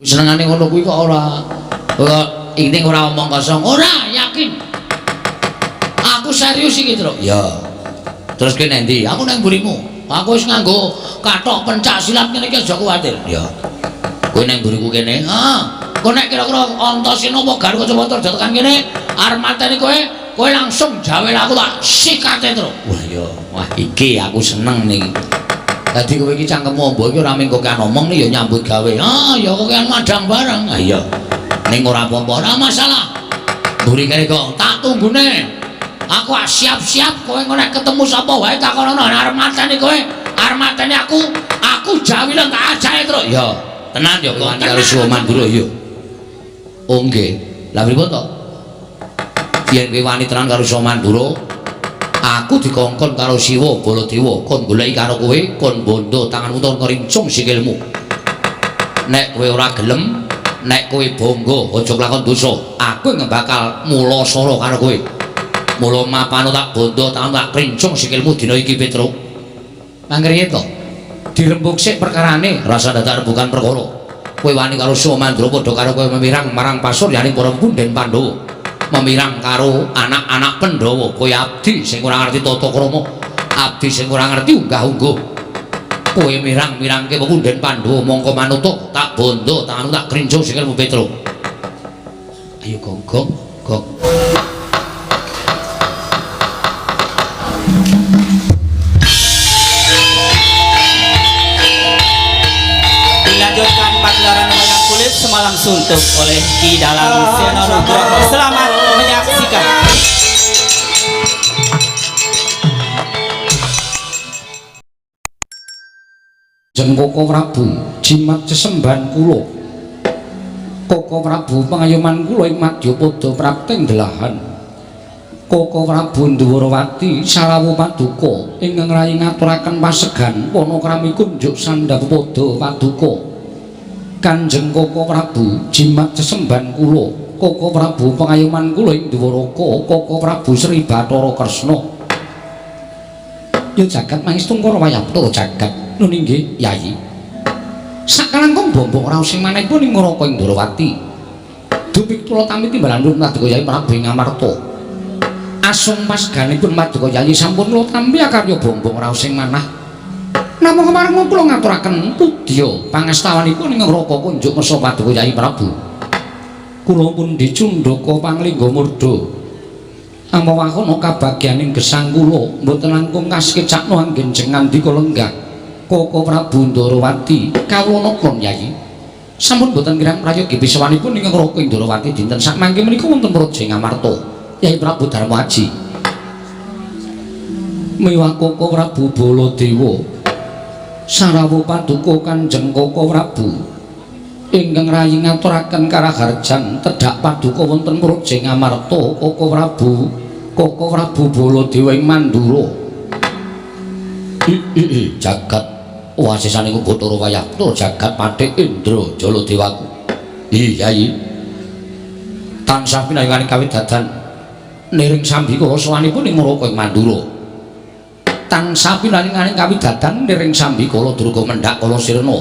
Senengane ngono kuwi kok ora. Kok ini ora omong kosong. Ora, yakin. Aku serius iki, Truk. Ya. Terus kowe nang ndi? Aku nang mburimu. Aku wis nganggo kathok pencak silat ngene iki aja kuwatir. Ya. Kowe nang mburiku kene. Heeh. Kowe nek kira-kira Antasena apa Garwa Kacamata aja tekan kene, arep mateni kowe, kowe langsung jawel aku tak sikate, Truk. Wah, ya. Wah, iki aku seneng niki. Dadi kowe iki cangkemmu ombo iki ora mung kokean omong ya nyambut gawe. Ah, ya kokean madang barang. Ah iya. Ning ora apa-apa, ora masalah. Mburi kene kok tak tunggune. Aku siap-siap kowe engko nek ketemu sapa wae takonono arep mateni kowe, arep mateni aku, aku jawilen tak ajake, Truk. Ya, tenan ya kowe karo Siwa Mandura ya. Oh nggih. Lah pripun to? Yen kowe wani tenan karo Siwa Mandura, aku dikongkon karo Siwa Baladewa kon goleki karo kowe, kon bondo tanganmu ton ngrincung sikilmu. Nek kowe ora gelem, nek kowe bangga aja kelakon dosa, aku bakal mula sara karo kowe. Mula mapano tak bondo tanganmu tak krincung sikilmu dina iki, Petruk. Mangkriye to? Dirembug sik perkarane, rasa dadak rembugan perkara. Kowe wani karo Siwa Mandura padha karo kowe memirang marang pasuryaning para punden Pandhawa. Memirang karo anak-anak Pandhawa, kowe abdi sing ora ngerti tata krama, abdi sing ora ngerti unggah-ungguh. Kowe mirang-mirangke punden Pandhawa mongko manutuk tak bondo tanganmu tak krincung sikilmu, Petruk. Ayo gong gong gong. Dilanjutkan pagelaran wayang kulit semalam suntuk oleh Ki Dalang Seno Nugroho. Selamat menyaksikan. Jeng Koko Prabu jimat sesembahan kula. Koko Prabu pangayoman kula ing madyapada prapting delahan. Koko Prabu Ndwarawati sarawu paduka ingkang rayi ngaturaken pasegan wanakrami kunjuk sandhap pada paduka. Kanjeng Koko Prabu jimat sesembahan kula. Koko Prabu pangayoman kula ing Dwaraka, Koko Prabu Sri Bathara Kresna. Ya jagat mangestungkara wayabtara jagat. Nun inggih, Yayi. Sakalangkung bombong raos sing manehipun ing Neraka ing Ndwarawati. Dupik kula tampi timbalan Paduka Yayi Prabu ing Amarta. Asung pasganipun Paduka Yayi sampun kula tampi akarya bombong raos sing manah. Namung kemareng kula ngaturaken pudya pangastawanipun ing Neraka kunjuk ngersa Paduka Yayi Prabu. Kula pundi cundhaka panglingga murda. Amawakana kabagyaning gesang kula mboten langkung kasekecakno anggen jeng ngandika lenggah. Koko Prabu Ndwarawati kawula napa Yayi? Sampun boten kirang prayogi pisawanipun ing Neraka Ndwarawati dinten sakmangke menika wonten Praja ing Amarta. Yayi Prabu Darma Aji. Miwah Koko Prabu Baladewa. Sarawu paduka Kanjeng Koko Prabu ingkang rayi ngaturaken karaharjan tedhak paduka wonten Praja ing Amarta. Koko Prabu, Koko Prabu Baladewa ing Mandura. Jagat wasisane ku Bathara Wayabta jagat Patih Indra Jaladewaku. Iya, Yayi. Tansah pinayungane kawidadan niring sambika sowanipun ing Neraka ing Mandura. Tansah pinayungane kawidadan niring sambikala durga mendhak kala sirna.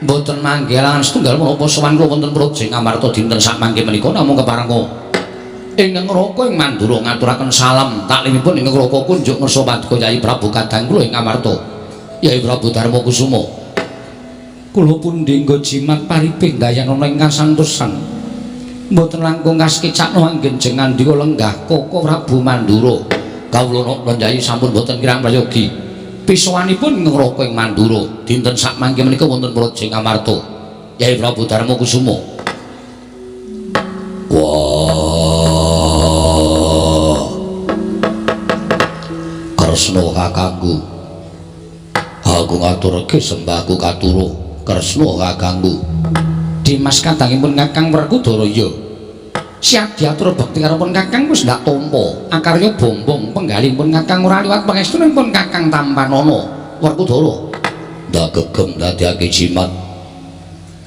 Mboten mangke alangan setunggal menapa sowan kula wonten Praja ing Amarta dinten sakmangke menika namung keparenga ing Neraka ing Mandura ngaturaken salam taklimipun ing Neraka kunjuk ngersa Paduka Yayi Prabu kadang kula ing Amarta. Yayi Prabu Darma Kusuma. Kula pundi nggo jimat paripih dayanana ing kasantosan. Mboten langkung kasekecakno anggen jeng ngandika lenggah Koko Prabu Mandura. Kawula napa Yayi sampun mboten kirang prayogi. Pisawanipun ing Neraka ing Mandura dinten sakmangke menika wonten Praja ing Amarta. Yayi Prabu Darma Kusuma. Wah. Kresna kakangku. Aku ngaturke sembahku katura Kresna kakangku. Dimas kadangipun Kakang Werkudara ya. Siap diatur bekti karo pun Kakang wis ndak tampa. Akarya bombong penggalipun Kakang ora liwat pangestunipun Kakang tampanana Werkudara. Ndak gegem dadekake jimat.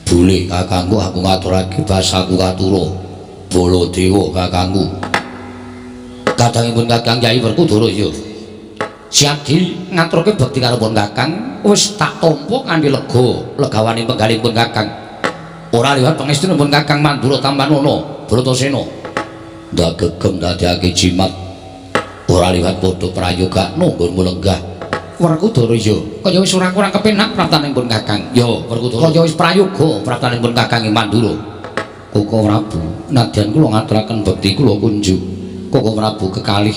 Boleh kakangku aku ngaturake basaku katura. Baladewa kakangku. Kadangipun Kakang Kyai Werkudara ya. Siap di ngaturke bekti karo pun Kakang wis tak tampa kanthi lega legawane penggalipun Kakang. Ora liwat pangestunipun Kakang Mandura Tampanana Bratasena. Ndak gegem dadekake jimat. Ora liwat padha prayogakno nggonmu lenggah. Werkudara ya, kaya wis ora kurang kepenak praptanipun Kakang. Ya, Werkudara. Kaya wis prayoga praptanipun Kakang Mandura. Koko Prabu, nadyan kula ngaturaken bekti kula kunjuk. Koko Prabu kekalih,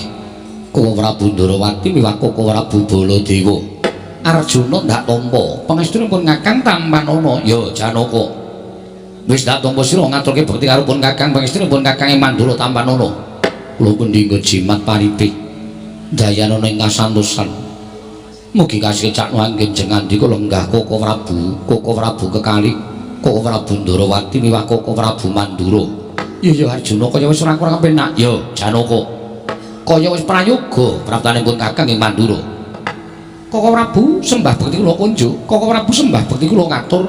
Koko Prabu Ndorowati miwah Koko Prabu Baladewa. Arjuna ndak tampa pangestunipun Kakang Tampanana. Ya, Janaka. Wis ndak tampa sira ngaturke bekti karo pun Kakang pangestunipun Kakang Mandura Tampanana. Kula pendhingga jimat paripih dayanana ing kasantosan. Mugi kasekcakno anggen jengandika lenggah Koko Prabu, Koko Prabu kekalih, Koko Prabu Ndorowati miwah Koko Prabu Mandura. Ya ya Arjuna kaya wis ora kurang kepenak. Ya Janaka. Kaya wis prayoga praptanipun Kakang ing Mandura. Koko Prabu sembah bekti kula kunjuk, Koko Prabu sembah bekti kula ngatur.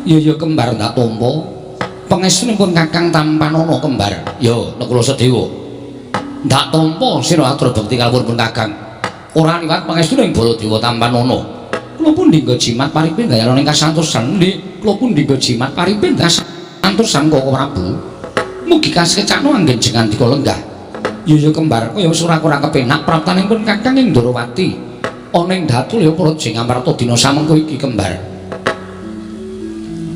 Ya ya kembar ndak tampa. Pangestunipun Kakang Tampanana kembar. Ya Nakula Sadewa. Ndak tampa sira atur bekti kawula Kakang. Ora liwat pangestune ing Baladewa Tampanana. Kula pun dinggo jimat paripin dayana ing kasantosan. Nggih, kula pun dinggo jimat paripin kasantosan Koko Prabu. Mugi kasekcakno anggen jengandika lenggah. Ya ya kembar kaya wis ora kurang kepenak praptanipun Kakang ing Ndorowati. Ana ing Datulya Praja ing Amarta dina samengko iki kembar.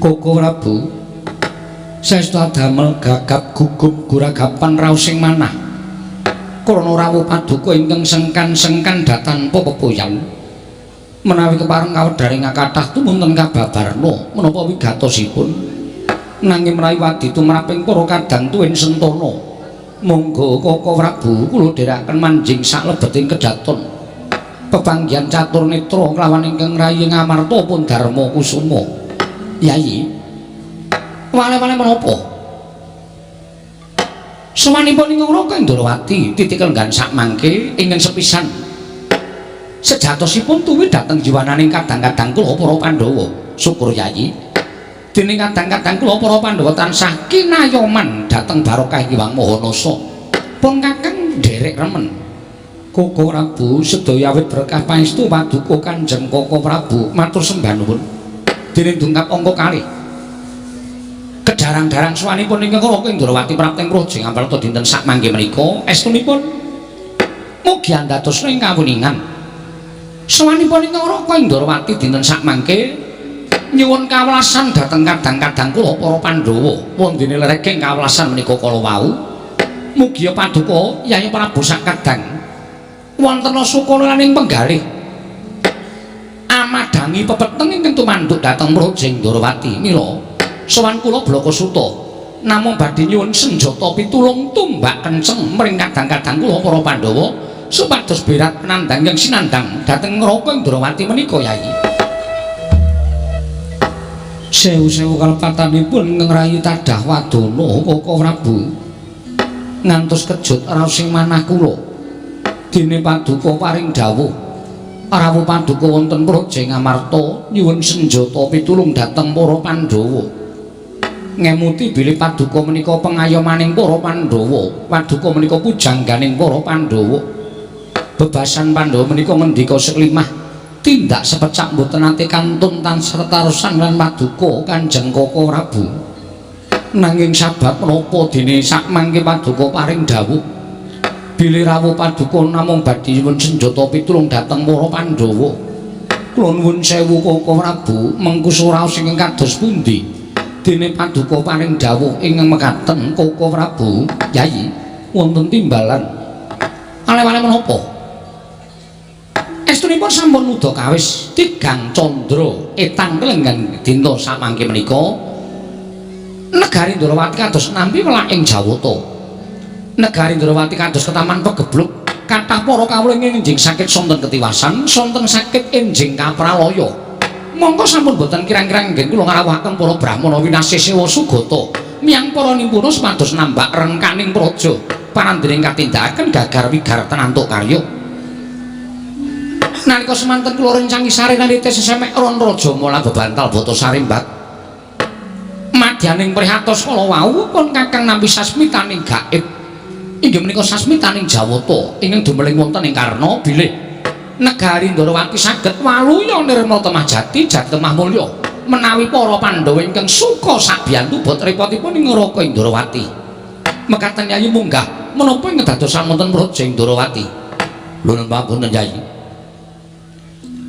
Koko Prabu saestu adamel gagap gugup guragapan raos ing manah. Krana rawuh paduka ingkang sengkan-sengkan datanpa pepoyan. Menawi kepareng kawedharing kathah tumunten kababarna menapa wigatosipun. Nanging menawi wadi tumraping para kadang tuwin sentana, monggo Koko Prabu kula dherekaken manjing saklebeting kedaton. Pepanggihan catur netra kelawan ingkang rayi Ngamarta pun Darma Kusuma. Yayi, wale-wale menapa? Sowanipun ingkang Raka Ndorowati titik lenggan sakmangke ingkang sepisan. Sejatosipun tuwi dhateng jiwananing kadang-kadang kula para Pandhawa. Syukur Yayi. Dening kadang-kadang kula para Pandhawa tansah kinayoman dhateng barokah Hyang Maha Nasa. Pun Kakang nderek remen. Koko Prabu sedaya awit berkah pangestu paduka Kanjeng Koko Prabu matur sembah nuwun. Dening dungkap angka kalih. Kedarang-darang sowanipun ingkang Raka Ndorowati prapting praja Ngamarta dinten sakmangke menika estunipun mugi andadosna ing kawuningan. Sowanipun ingkang Raka Ndorowati dinten sakmangke nyuwun kawelasan dhateng kadang-kadang kula para Pandhawa. Wondene lereking kawelasan menika kala wau. Mugi paduka Yayi Prabu sakadang wonten sukana lan ing penggalih amadhangi pepeteng ingkang tumanduk dhateng Praja Ndorowati. Mila sowan kula Blakasuta namung badhe nyuwun senjata pitulung tumbak kenceng mring kadang-kadang kula para Pandhawa supados berat penandang yang sinandang dhateng Raka Ndorowati menika Yayi. Sewu-sewu kalepatanipun ingkang rayi tadah wadana Koko Prabu ngantos kejut raos ing manah kula. Dene paduka paring dawuh rawuh paduka wonten Praja Ngamarta nyuwun senjata pitulung dhateng para Pandhawa. Ngemuti bilih paduka menika pengayomaning para Pandhawa, paduka menika pujangganing para Pandhawa. Bebasan Pandhawa menika ngendika seklimah tindak sepecak mboten nate kantun tansah tetarosan lan paduka Kanjeng Koko Prabu. Nanging sabab menapa dene sakmangke paduka paring dawuh bilih rawuh paduka namung badhe nyuwun senjata pitulung dhateng para Pandhawa. Kula nuwun sewu Koko Prabu, mengku raos ingkang kados pundi? Dene paduka paring dawuh ingkang mekaten Koko Prabu, Yayi, wonten timbalan. Ale-ale menapa? Estunipun sampun nuda kawis tigang candra etang kelenggan dinta samangke menika negari Ndorowati kados nampi welak ing Jawata. Negari Ndorowati kados ketaman pegebluk kathah para kawula enjing sakit sonten ketiwasan, sonten sakit enjing kapralaya. Mongko sampun boten kirang-kirang nggih kula ngrawuhaken para brahmana winasih sewa sugata miyang para nimpuna supados nambak rengkaning praja panandhering katindakaken gagar wigar tenantuk karya. Nalika semanten kula rencangi sare nalite sesemek ron raja mula bebantal bata sarimbat. Madyaning prihatos kala wau pun Kakang nampi sasmitaning gaib. Inggih menika sasmitaning Jawata ingkang dumeling wonten ing Karna bilih negari Ndorowati saged waluya nirmala temah jati jati temah mulya. Menawi para Pandhawa ingkang suka sabiyantu bot repotipun ing Neraka Indrawati. Mekaten Yayi munggah menapa ing kedadosan wonten Praja Indrawati. Lho pangapunten Yayi.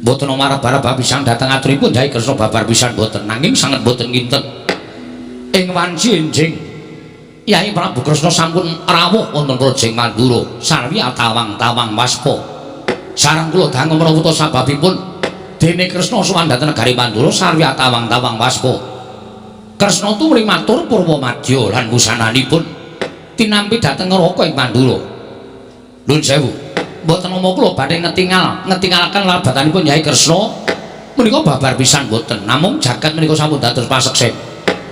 Mboten marab-marab pisan dhateng aturipun Yayi Kresna babar pisan mboten, nanging sanget mboten nginten. Ing wanci enjing Yayi Prabu Kresna sampun rawuh wonten Praja Mandura sarwi atawang-tawang waspa. Sareng kula dangu menapa sababipun dene Kresna sowan dhateng negari Mandura sarwi atawang-tawang waspa. Kresna tumuli matur purwa madya lan wusananipun tinampi dhateng neraka ing Mandura. Nuwun sewu. Mboten nama kula badhe ngetingalaken labatanipun Yai Kresna menika babar pisan mboten, namung jagat menika sampun dados paseksen.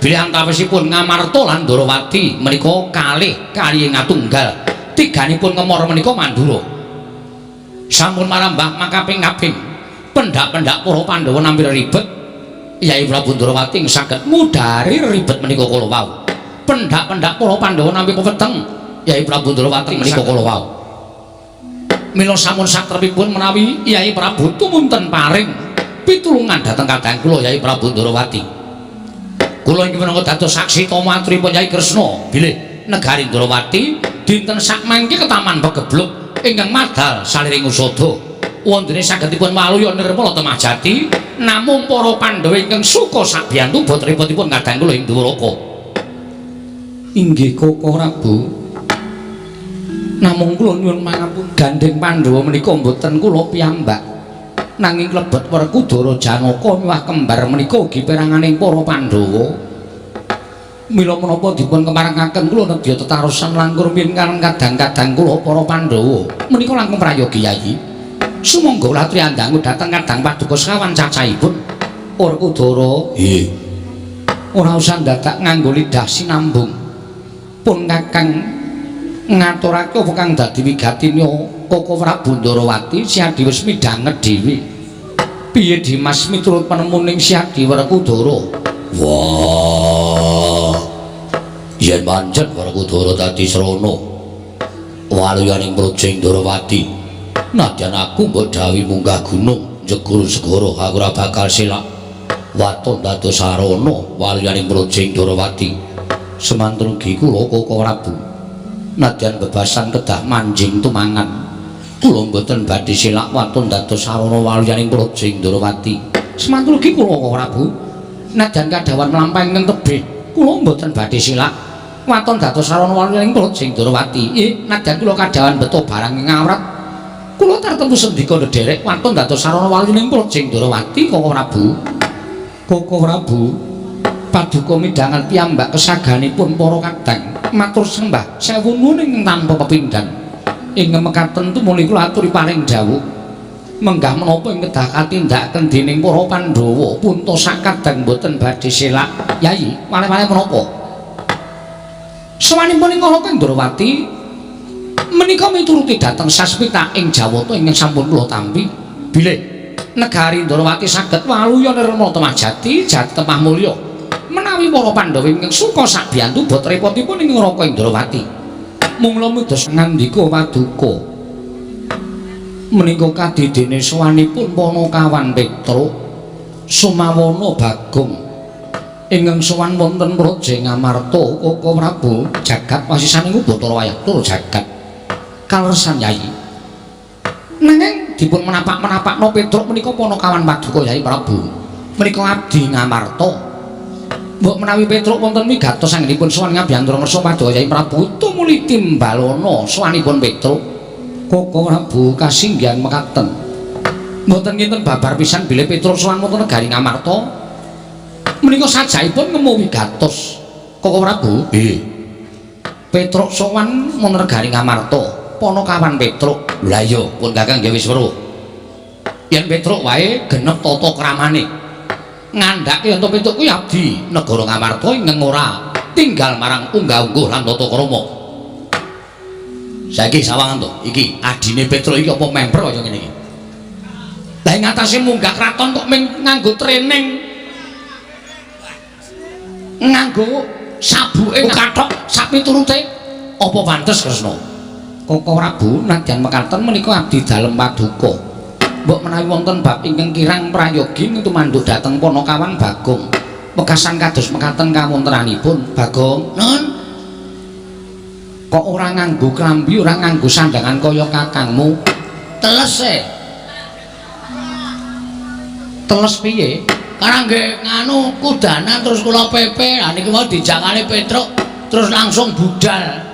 Bilih antawisipun Ngamarta lan Ndrawati menika kalih kaliye ngatunggal, tiganipun ngemor menika Mandura. Sampun marambah makaping-kaping pendak-pendak para Pandhawa nampi ribet. Yai Prabu Ndrawati saged ngudari ribet menika kala wau. Pendak-pendak para Pandhawa nampi pepeteng Yai Prabu Ndrawati menika kala wau. Mila sampun satrepipun menawi Yai Prabu tumunten paring pitulungan dhateng kadang kula Yai Prabu Ndrawati. Kula inggih minangka dados saksi tama aturipun Yai Kresna bilih negari Ndrawati dinten sakmangke ketaman pegebluk ingkang madal saliring usada. Wondene sagedipun waluya nirmala temah jati, namung para Pandhawa ingkang suka sabiyantu bot repotipun kadang kula ing Dwaraka. Inggih Koko Prabu. Namung kula nyuwun pangapunten gandheng Pandhawa menika mboten kula piyambak. Nanging klebet Werkudara Janaka miwah kembar menika ugi peranganing para Pandhawa. Mila menapa dipun kemarengaken kula nedya tetarosan langkung rumiyin kadang-kadang kula para Pandhawa menika langkung prayogi Yayi. Sumangga kula aturi andangu dhateng kadang paduka sekawan cacahipun. Werkudara, nggih. Ora usah dadak nganggo lidah sinambung. Pun Kakang ngaturake apa kang dadi wigatine Koko Prabu Ndrawati Siadi wis midhanget dhewe. Piye Dimas miturut penemuning Siadi Werkudara? Wah. Yen pancen Werkudara dadi srana waluyaning Praja Ndrawati, nadyan aku mbok dawuhi munggah gunung njegur segara aku ora bakal selak. Waton dados sarana waluyaning Praja Ndrawati. Semantun ugi kula Koko Prabu. Nadyan bebasan kedah manjing tumangan, kula mboten badhe selak waton dados sarana waluyaning Praja Ndrawati. Semantun ugi kula Koko Prabu, nadyan kadhawan mlampah ingkang tebih, kula mboten badhe selak waton dados sarana waluyaning Praja Ndrawati. Nadyan kula kadhawan beto barang ing awrat, kula tartemtu sendika ndherek waton dados sarana waluyaning Praja Ndrawati. Koko Prabu, Koko Prabu, paduka midhangan piyambak kesaganipun para kadang matur sembah sewu nuwun ing tanpa pepindhan. Ing mekaten tumuli kula aturi paring dawuh menggah menapa ing kedah katindakaken dening para Pandhawa punta sakadang mboten badhe selak. Yayi, malih-malih menapa? Sowanipun ing Neraka Ndrawati menika mituruti dhateng saspita ing Jawata ingkang sampun kula tampi bilih negari Ndrawati saged waluya nirmala temah jati jati temah mulya. Menawi para Pandhawa ingkang suka sabiyantu bot repotipun ing Neraka Indrawati. Mungla midos ngandika paduka menika kadidene sowanipun Panakawan Petruk Sumawana Bagong ingkang sowan wonten Praja Ngamarta. Koko Prabu jagat wasisaning Bathara wayah tur jagat kaleresan Yayi. Nanging dipun menapak-menapakno Petruk menika Panakawan paduka Yayi Prabu menika abdi Ngamarta. Mbok menawi Petruk wonten migatos anggenipun sowan ngabiyantara ngersa paduka Yayi Prabu tumuli timbalana sowanipun Petruk. Koko Prabu kasinggihan mekaten. Mboten kinten babar pisan bilih Petruk sowan wonten negari Ngamarta menika sajaipun ngemu wigatos. Koko Prabu, nggih. Petruk sowan wonten negari Ngamarta, Panakawan Petruk. Lha iya, pun Kakang nggih wis weruh. Yen Petruk wae genep tata kramane. Ngandhake yen Petruk kuwi abdi negara Ngamarta ingkang ora tinggal marang unggah-ungguh lan tata krama. Saiki sawangan to, iki adine Petruk iki apa memper kaya ngene iki. Lah ing atase munggah kraton kok ming nganggo training. Nganggo sabuke kathok sak piturute. Apa pantes Kresna? Koko Prabu nadyan mekaten menika abdi dalem paduka. Mbok menawi wonten bab ingkang kirang prayogi tumanduk dhateng Panakawan Bagong. Wekasan kados mekaten kawontenanipun Bagong. Nun. Kok ora nganggo klambi, ora nganggo sandangan kaya kakangmu? Teles e. Teles piye? Karang nggih nganu kudanan terus kula pepe. Lah niki wau dijakane Petruk terus langsung budal.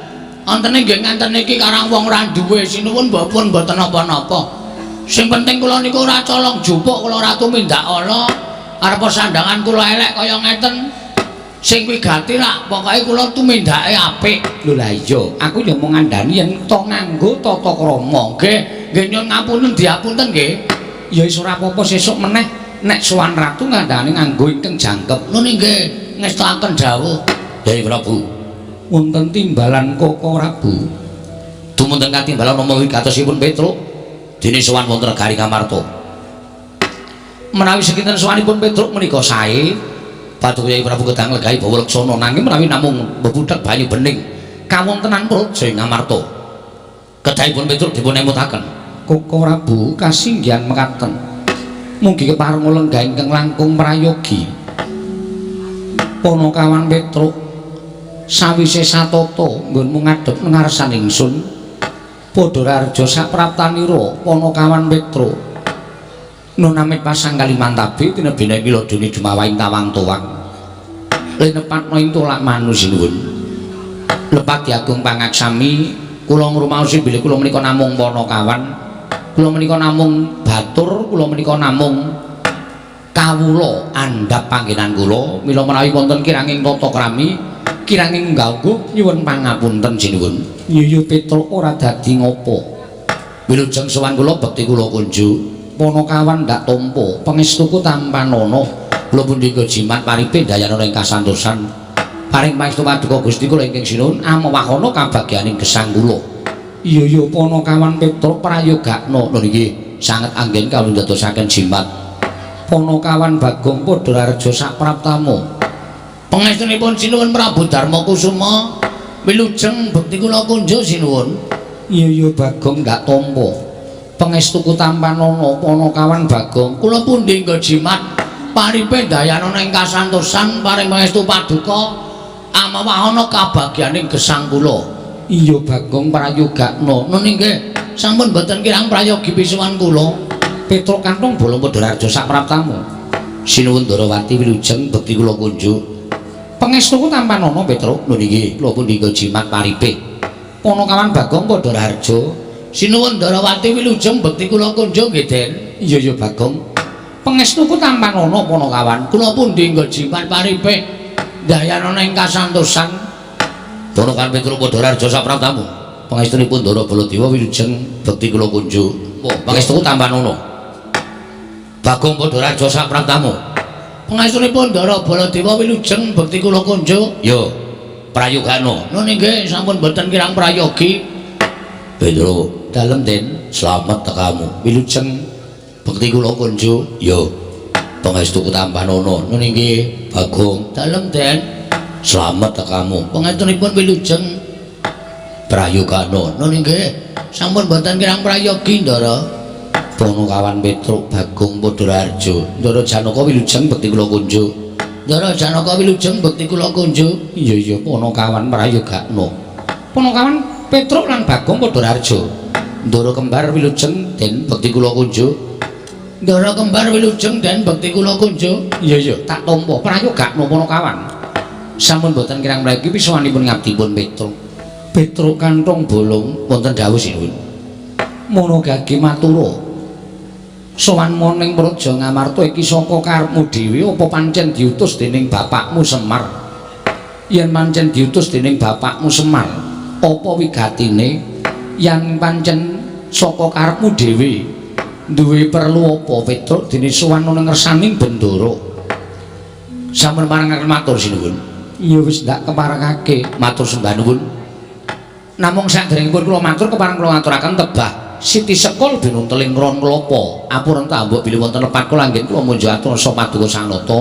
Ontene nggih nganten niki karang wong ora duwe sinuwun mbok pun mboten napa-napa. Sing penting kula niku ora colong jupuk, kula ora tumindak ala. Arep sandangan kula elek kaya ngeten. Sing wigati rak pokoke kula tumindake apik. Lho lah iya, aku ya mung ngandani yen to nganggo tata krama. Nggih, nggih nyuwun ngapunten diapunten nggih. Ya wis ora apa-apa sesuk meneh nek sowan ratu ngandani nganggo ingkang jangkep. Nun nggih, ngestokaken dawuh. Yai Prabu. Wonten timbalan Koko Prabu. Dumunten katimbalan nama wigatosipun Petruk dene sowan wonten negari Ngamarta. Menawi sekinten sowanipun Petruk menika sae, Paduka Yai Prabu kedang legahi bawa leksana nanging menawi namung bebudhek banyu bening kawontenan praja Ngamarta. Kedahipun Petruk dipun emutaken. Koko Prabu kasinggihan mekaten. Mugi kepareng lenggah ingkang langkung prayogi. Panakawan Petruk sawise satata nggonmu ngadhep ngarsan ingsun. Padha raharja sapraptanira Panakawan Petruk. Nun amit pasang kalimantabi tinebene miladone dumawaing tawang tuwang. Linepatna ing tolak manusinuwun. Lepat diagung pangaksami kula ngrumaosi bilih kula menika namung panakawan. Kula menika namung batur, kula menika namung kawula andhap panggenan kula. Mila menawi wonten kiranging tata krami, kiranging ngganggu nyuwun pangapunten sinuwun. Yuyu Petruk ora dadi ngopo. Wilujeng sowan kula bekti kula kunjuk. Panakawan ndak tampa pangestuku tampanana. Kula pundi jimat paripe dayana ing kasantosan. Paring pangestu paduka Gusti kula ingkang sinuwun amawahana kabagyaning gesang kula. Iya ya Panakawan Petruk prayogakna. Lho nggih sanget anggen kawula ndadosaken jimat. Panakawan Bagong padha raharja sapraptamu. Pangestunipun sinuwun Prabu Darma Kusuma wilujeng bekti kula kunjuk sinuwun. Iya ya Bagong ndak tampa. Pangestuku tampanana Panakawan Bagong. Kula pundi nggo jimat paripe dayana ing kasantosan paring pangestu paduka amawahana kabagyaning gesang kula. Iya Bagong prayogakna. Nun nggih sampun boten kirang prayogi pisuwan kula. Petruk kantong bolong padha raharja sapraptamu. Sinuwun Darawati wilujeng bekti kula kunjuk. Pangestuku tampanana Petruk. Nun nggih kula pundi nggo jimat paripe. Panakawan Bagong padha raharja. Sinuwun Darawati wilujeng bekti kula kunjuk nggih Den. Iya ya Bagong. Pangestuku tampanana Panakawan. Kula pundi nggo jimat paripe dayana ing kasantosan. Panakawan Petruk padha raharja sapraptamu. Pangestunipun Ndara Baladewa wilujeng bekti kula kunjuk. Pangestuku tampanana. Bagong padha raharja sapraptamu. Pangestunipun Ndara Baladewa wilujeng bekti kula kunjuk. Ya, prayogana. Nun nggih sampun boten kirang prayogi. Petro dalem Den, slamet tekamu. Wilujeng bekti kula kunjuk. Ya, pangestuku tampanana. Nun nggih Bagong. Dalem Den, slamet tekamu. Pangestunipun wilujeng prayogana. Nun nggih sampun boten kirang prayogi Ndara. Panakawan Petruk Bagong padha raharja. Ndara Janaka wilujeng bekti kula kunjuk. Ndara Janaka wilujeng bekti kula kunjuk. Iya iya Panakawan prayogana. Panakawan Petruk lan Bagong padha raharja. Ndara kembar wilujeng den bekti kula kunjuk. Ndara kembar wilujeng den bekti kula kunjuk. Iya iya tak tampa prayogana Panakawan. Sampun boten kirang mriki pisuwanipun ngabdipun Petruk. Petruk kantong bolong wonten dawuh sinuwun. Mono gage matura. Sowan moning praja Ngamarta iki saka karepmu dhewe apa pancen diutus dening bapakmu Semar? Yen pancen diutus dening bapakmu Semar, apa wigatine? Yen pancen saka karepmu dhewe, duwe perlu apa Petruk dene sowan nang ngersaning Bendara? Sampun marangaken matur sinuwun. Ya wis ndak keparengake matur sembah nuwun. Namung saderengipun kula matur kepareng kula ngaturaken tebah Siti Sekul binunteling ron klapa. Apuran tambuk bilih wonten lepat kula anggen kula munjuk atur rasa paduka Sang Nata.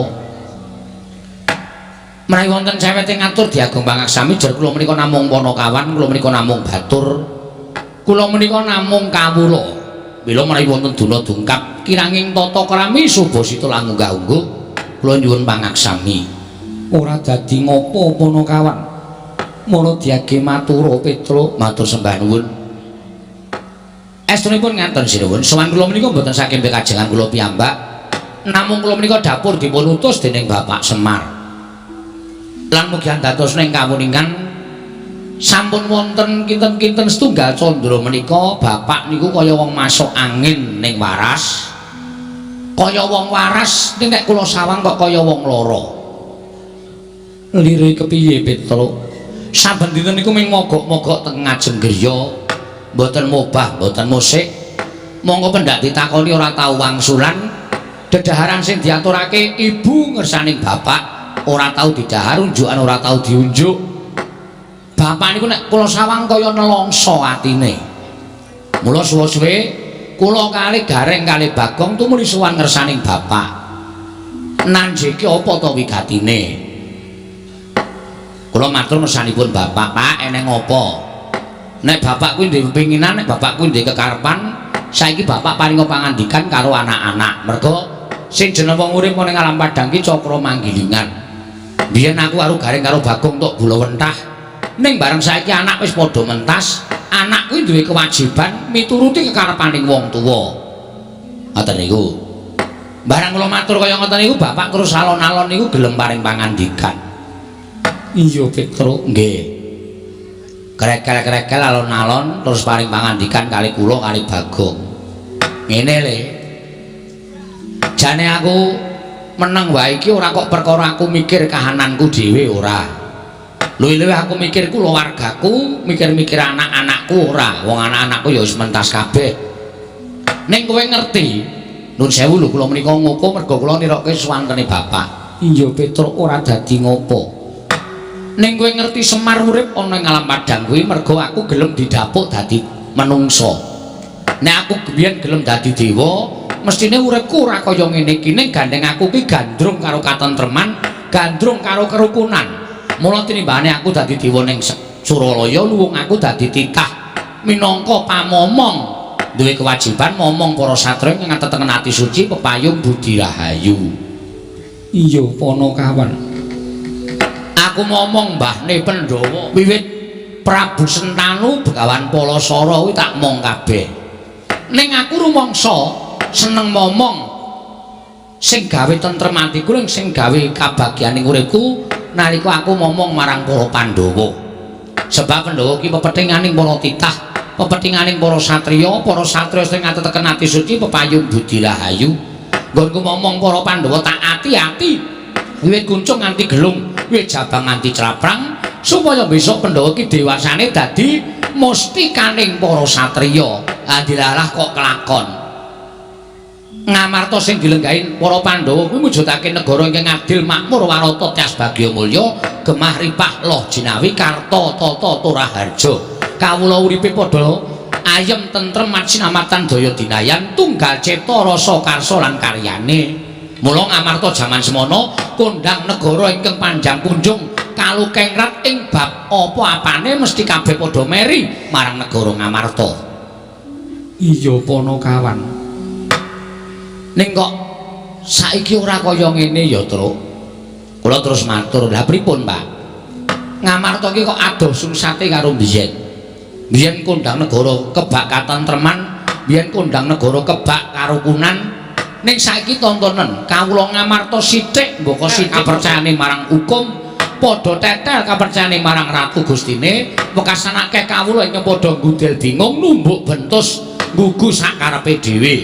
Menawi wonten cewete ngatur diagung pangaksami jer kula menika namung panakawan, kula menika namung batur. Kula menika namung kawula. Mila menawi wonten duna dungkap kiranging tata krami subasita lan unggah-ungguh kula nyuwun pangaksami. Ora dadi ngopo Panakawan. Mula diage matur Petruk, matur sembah nuwun. Estunipun ngaten sinuwun, sowan kula menika mboten saking pekajengan kula piyambak. Namung kula menika dapur dipun utus dening Bapak Semar. Lan mugi andados ing kawuningan sampun wonten kinten-kinten setunggal candra menika bapak niku kaya wong masuk angin ning waras. Kaya wong waras ning nek kula sawang kok kaya wong lara. Lire kepiye Petruk? Saben dinten niku ming mogok-mogok teng ngajeng griya, mboten mobah, mboten musik. Monggo pendak ditakoni ora tau wangsulan. Dedaharan sing diaturake ibu ngersaning bapak ora tau didahar, unjukan ora tau diunjuk. Bapak niku nek kula sawang kaya nelongso atine. Mula suwe-suwe kula kalih Gareng kalih Bagong tumuli sowan ngersaning bapak. Nanjeke apa to wigatine? Kula matur ngersanipun bapak, "Pak, eneng apa?" Nek bapak kuwi duwe pepinginan, nek bapak kuwi duwe kekarepan, saiki bapak paringa pangandikan karo anak-anak. Mergo sing jeneng wong urip ning alam padang ki cakra manggilingan. Biyen aku karo Gareng karo Bagong tok gula wentah. Ning bareng saiki anak wis padha mentas, anak kuwi duwe kewajiban mituruti kekarepaning wong tuwa. Ngoten niku. Barang kula matur kaya ngoten niku bapak terus alon-alon niku gelem paring pangandikan. Iya Petruk, nggih. Krekel-krekel alon-alon terus paring pangandikan kali kula kali Bagong. Ngene le. Jane aku meneng wae iki ora kok perkara aku mikir kahananku dhewe ora. Luwih-luwih aku mikir kulawargaku, mikir-mikir anak-anakku ora. Wong anak-anakku ya wis mentas kabeh. Ning kowe ngerti, nun sewu lho kula menika ngoko mergo kula nirokke suwantene bapak. Iya Petruk ora dadi ngopo. Ning kowe ngerti Semar urip ana ing alam padang kuwi mergo aku gelem didapuk dadi menungsa. Nek aku biyen gelem dadi dewa, mestine uripku ora kaya ngene iki. Ning gandeng aku ki gandrung karo katentreman, gandrung karo kerukunan. Mula tinimbane aku dadi dewa ning Suralaya, luwung aku dadi titah minangka pamomong. Duwe kewajiban momong para satriya ing ngatetengen ati suci pepayung budi rahayu. Iya Panakawan. Aku momong mbahne Pandhawa wiwit Prabu Sentanu Begawan Palasara kuwi tak mong kabeh. Ning aku rumangsa seneng momong sing gawe tentrem atiku ning sing gawe kabagyaning uripku nalika aku momong marang para Pandhawa. Sebab Pandhawa ki pepethinganing para titah, pepethinganing para satriya sing ngateteken ati suci pepayung budi rahayu. Nggonku momong para Pandhawa tak ati-ati wiwit kuncung nganti gelung, wiwit jabang nganti claprang supaya besok Pandhawa ki dewasane dadi mustikaning para satriya. Andilalah kok kelakon. Ngamarta sing dilenggahi para Pandhawa kuwi mujudake negara ingkang adil makmur warata tyas bagya mulya gemah ripah loh jinawi karta tata turaharja. Kawula uripe padha ayem tentrem sinamatan daya dinayan tunggal cipta rasa karsa lan karyane. Mula Ngamarta jaman semono kondhang negara ingkang panjang punjung kalukengrat ing bab apa-apane mesti kabeh padha meri marang negara Ngamarta. Iya Panakawan. Ning kok saiki ora kaya ngene ya, Truk. Kula terus matur, "Lah pripun, Pak?" Ngamarta iki kok adoh sungsate karo biyen. Biyen kondhang negara kebak katentreman, biyen kondhang negara kebak karukunan. Ning saiki tontonen kawula Ngamarta sithik mbaka sithik kapercayane marang hukum, padha tetel kapercayane marang Ratu Gustine, wekasan akeh kawula ingkang padha nggudel bingung numbuk bentus nggugu sakarepe dhewe.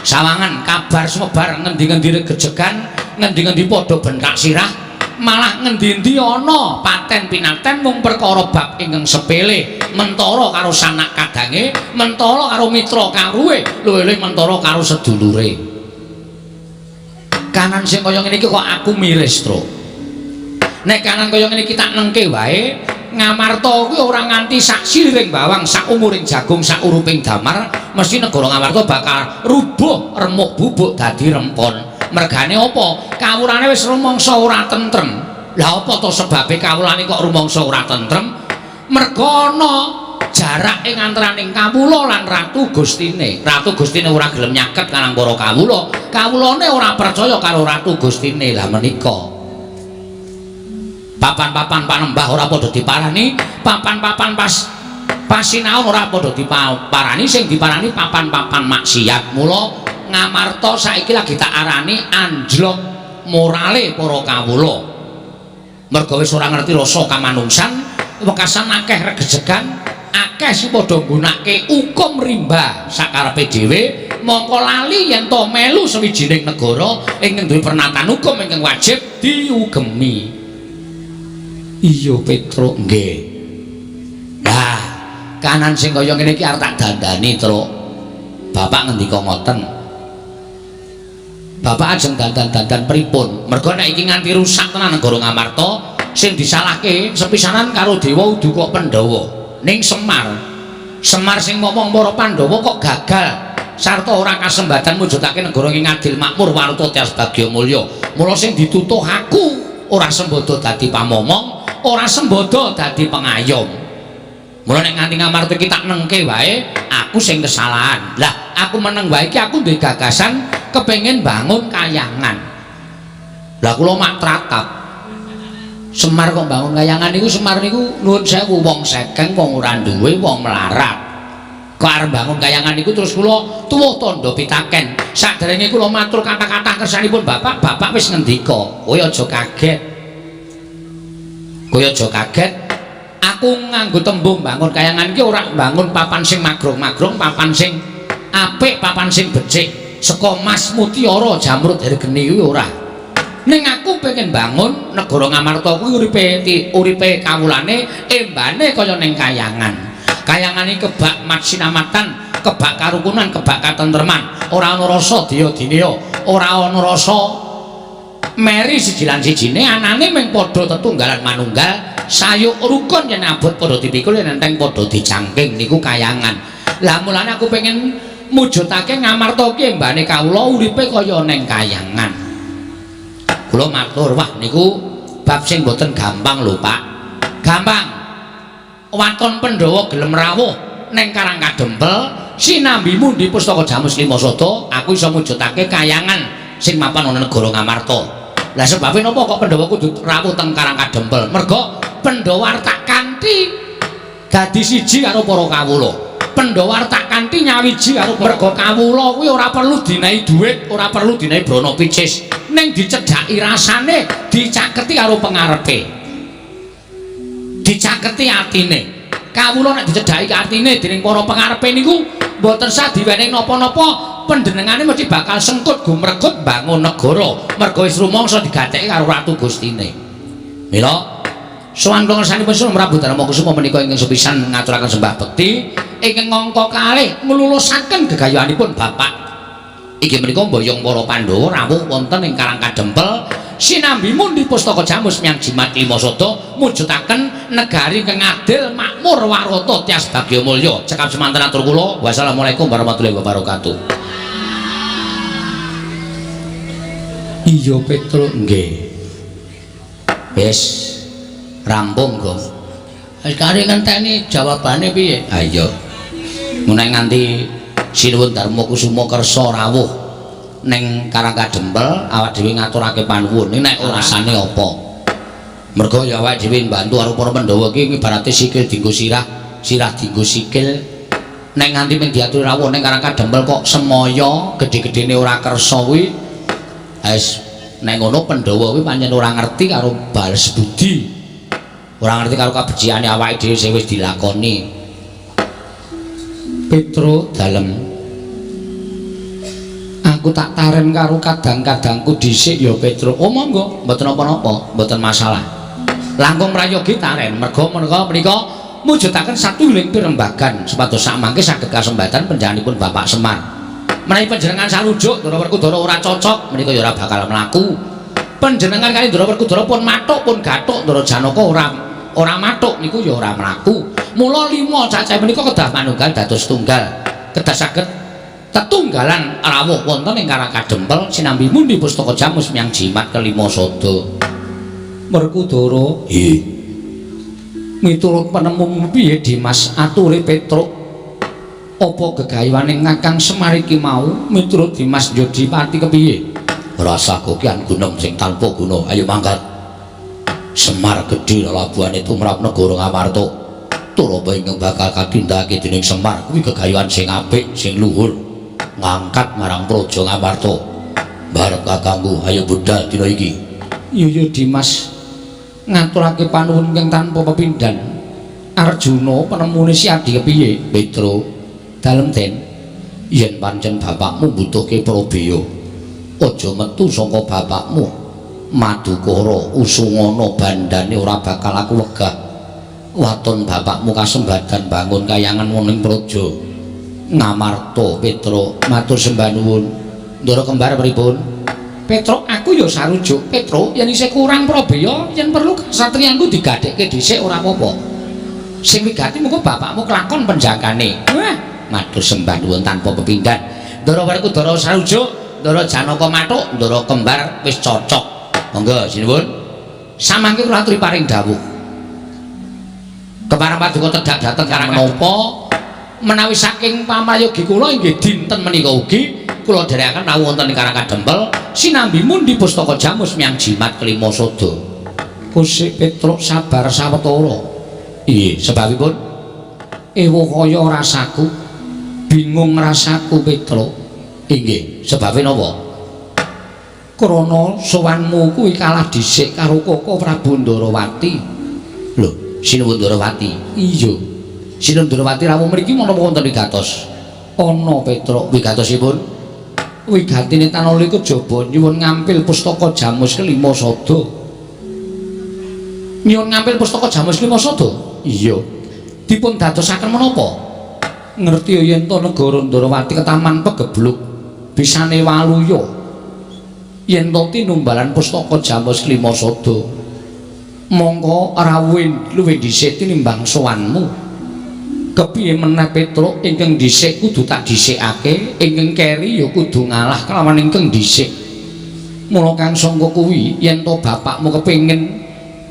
Sawangan kabar sumebar ngendi-ngendi regejegan, ngendi-ngendi padha bentak sirah, malah ngendi-endi ana paten pinaten mung perkara bab ingkang sepele, mentara karo sanak kadange, mentara karo mitra karuwe, luwih-luwih mentara karo sedulure. Kanan sing kaya ngene iki kok aku miris, Truk. Nek kanan kaya ngene iki tak nengke wae, Ngamarta kuwi ora nganti sak siliring bawang, sak umuring jagung, sak uruping damar, mesti negara Ngamarta bakal rubuh remuk bubuk dadi rempon. Mergane apa? Kawulane wis rumangsa ora tentrem. Lah apa to sebabe kawulane kok rumangsa ora tentrem? Merga ana Jarak ing antaraning kawula lan Ratu Gustine. Ratu Gustine ora gelem nyaket karang para kawula, kawulane ora percaya karo Ratu Gustine. Lah menika papan-papan panembah ora padha diparani, papan-papan pas pasinaon ora padha diparani, sing diparani papan-papan maksiat. Mula Ngamarta saiki lagi tak arani anjlok morale para kawula. Merga wis ora ngerti rasa kamanungsan, wekasan akeh regejegan, akeh sing padha nggunakake hukum rimba sakarepe dhewe, mongko lali yen to melu sawijining negara ingkang duwe pernatan hukum ingkang wajib diugemi. Iya Petruk, nggih. Lah, kanan sing kaya ngene iki arep tak dandani, Truk. Bapak ngendika ngoten. Bapak ajeng dandan-dandan pripun? Merga nek iki nganti rusak tenan negara Ngamarta, sing disalahke sepisanan karo dewa udu kok Pandhawa. Ning Semar. Semar sing ngomong para Pandhawa kok gagal sarta ora kasembatan mujudake negara ing adil makmur warta tias bagya mulya. Mula sing ditutuh aku ora sembodo dadi pamomong, ora sembodo dadi pengayom. Mula nek nganti Ngamarta iki tak nengke wae, aku sing kesalahan. Lah, aku meneng wae iki aku duwe gagasan kepengin bangun kayangan. Lah kula mak tratap. Semar kok bangun kayangan niku, Semar niku nuwun sewu wong sekeng, wong ora duwe, wong melarat. Kok arep bangun kayangan niku terus kula tuwuh tandha pitaken. Saderenge kula matur kata-kata kersanipun Bapak, Bapak wis ngendika, "Kowe aja kaget. Kowe aja kaget. Aku nganggo tembung bangun kayangan iki ora bangun papan sing magrong-magrong, papan sing apik, papan sing becik. Saka mas mutiara jamrud hergeni kuwi ora. Ning aku pengen bangun negara Ngamarta kuwi uripe kawulane embane kaya ning kayangan. Kayangan iki kebak matsinamatan, kebak karukunan, kebak katentreman. Ora ana rasa daya-dineya, ora ana rasa meri siji lan sijine, anane mung padha tetunggalan manunggal, sayuk rukun yen abot padha dipikul, yen enteng padha dicangking niku kayangan. Lah mulane aku pengen mujudake Ngamarta ki embane kawula uripe kaya ning kayangan. Kula matur, wah niku bab sing mboten gampang lho, Pak. Gampang. Waton Pandhawa gelem rawuh ning Karang Kadempel sinambi mundi pustaka Jamus Lima Sada, aku iso mujudake kayangan sing mapan ana negara Ngamarta. Lah sebabe napa kok Pandhawa kudu rawuh teng Karang Kadempel? Merga Pandhawa tak kanthi dadi siji karo para kawula. Pandhawa tak kanthi nyawiji karo merga kawula kuwi ora perlu dinehi dhuwit, ora perlu dinehi brana picis, ning dicedhaki rasane, dicaketi karo pengarepe. Dicaketi atine. Kawula nek dicedhaki atine dening para pengarepe niku mboten sah diwenehi napa-napa, panjenengane mesti bakal sengkut gumregut bangun negara. Merga wis rumangsa digatekke karo Ratu Gustine. Mila sowan kula ngersanipun Sunan Prabu Darma Kusuma menika ingkang sepisan ngaturaken sembah bekti ingkang angka kalih nglulusaken gegayuhanipun Bapak. Inggih menika mboyong para Pandhawa rawuh wonten ing Karang Kadempel sinambi mundi pustaka Jamus Miang Jimat Lima Sada mujudaken negari ingkang adil makmur warata tias bagya mulya. Cekap semanten atur kula. Wassalamualaikum warahmatullahi wabarakatuh. Iya Petruk, nggih. Wis rampung, Gong. Wis kari ngenteni jawabane piye? Ha iya. Menawi nganti Sinuwun Darma Kusuma kersa rawuh ning Karang Kadempel awak dhewe ngaturake panuwun. Nek alasane apa? Merga ya awake dhewe mbantu karo para Pandhawa iki ibarate sikil dienggo sirah, sirah dienggo sikil. Nek nganti mung diaturi rawuh ning Karang Kadempel kok semaya gedhe-gedhene ora kersa kuwi, wis nek ngono Pandhawa kuwi pancen ora ngerti karo bales budi. Ora ngerti karo kabecikane awake dhewe sing wis dilakoni. Petruk dalem, aku tak taren karo kadang-kadangku dhisik ya Petruk. Oh monggo, mboten napa-napa, mboten masalah. Langkung prayogi taren, merga menika mujudaken satunggiling pirembagan supados samangke saged kasembatan panjenenganipun Bapak Semar. Menawi panjenengan sarujuk Ndara Werkudara ora cocok, menika ya ora bakal mlaku. Panjenengan kali Ndara Werkudara pun mathuk pun gathuk, Ndara Janaka ora mathuk niku ya ora mlaku. Mula lima cacah menika kedah manunggal dados tunggal, kedah saged tetunggalan rawuh wonten ing Karang Kadempel sinambi mundi pustaka Jamus Miang Jimat kelima sada. Werkudara, nggih. Miturut penemumu piye Dimas ature Petruk? Apa gegayuhane Kakang Semar iki mau miturut Dimas Jodipati kepiye? Rasa kokian gunem sing tanpa guna. Ayo mangkat. Semar gedhe lelabuhane tumrap negara Ngamarta. Turaba ingkang bakal katindakake dening Semar kuwi gegayuhan sing apik, sing luhur, ngangkat marang praja Ngamarta. Barep kakangku, ayo budal dina iki. Iya ya Dimas. Ngaturake panuwun ingkang tanpa pepindhan. Arjuna penemune si Adi kepiye? Petro, dalem Den. Yen pancen bapakmu mbutuhke prabeya, aja metu saka bapakmu. Madukara usungana bandane ora bakal aku wegah. Waton bapakmu kasembadan bangun kayangan wonten ing praja Ngamarta. Petro, matur sembah nuwun. Ndara kembar pripun? Petruk, aku ya sarujuk. Petruk, yen isih kurang prabeya, yen perlu kasatriyanku digadhekke dhisik ora apa-apa. Sing wigati mengko bapakmu kelakon penjagane. Wah, matur sembah nuwun tanpa pepindhan. Ndara Werkudara sarujuk, Ndara Janaka mathuk, Ndara kembar wis cocok. Monggo sinuwun. Samangke kula aturi paring dawuh. Kepareng paduka tedhak dhateng Karang menapa menawi saking pamayogi kula inggih dinten menika ugi kula dherekaken rawuh wonten ing Karang Kadempel sinambi mundi pustaka jamus miyang jimat kelima sada. Kusik Petruk sabar sawetara. Iya, sebabipun ewa kaya rasaku, bingung rasaku Petruk. Inggih, sebabe napa? Krana sowanmu kuwi kalah dhisik karo Koko Prabu Ndarawati. Lho, Sinuwun Ndarawati. Iya. Sinuwun Ndarawati rawuh mriki menapa wonten wigatos? Ana Petruk, wigatosipun wigatine tanala kejaba nyuwun ngampil pustaka jamus kelima sada. Nyuwun ngampil pustaka jamus kelima sada? Iya. Dipun dadosaken menapa? Ngerti yen to negara Ndarawati ketaman pegebluk bisane waluya. Yen to tinumbalan pustaka jamus kelima sada, mongko rawuhe luwih dhisik tinimbang sowanmu. Kepiye meneh Petruk, ingkang dhisik kudu tak dhisikake, ingkang keri ya kudu ngalah kelawan ingkang dhisik. Mula kang sangka kuwi yen to bapakmu kepengin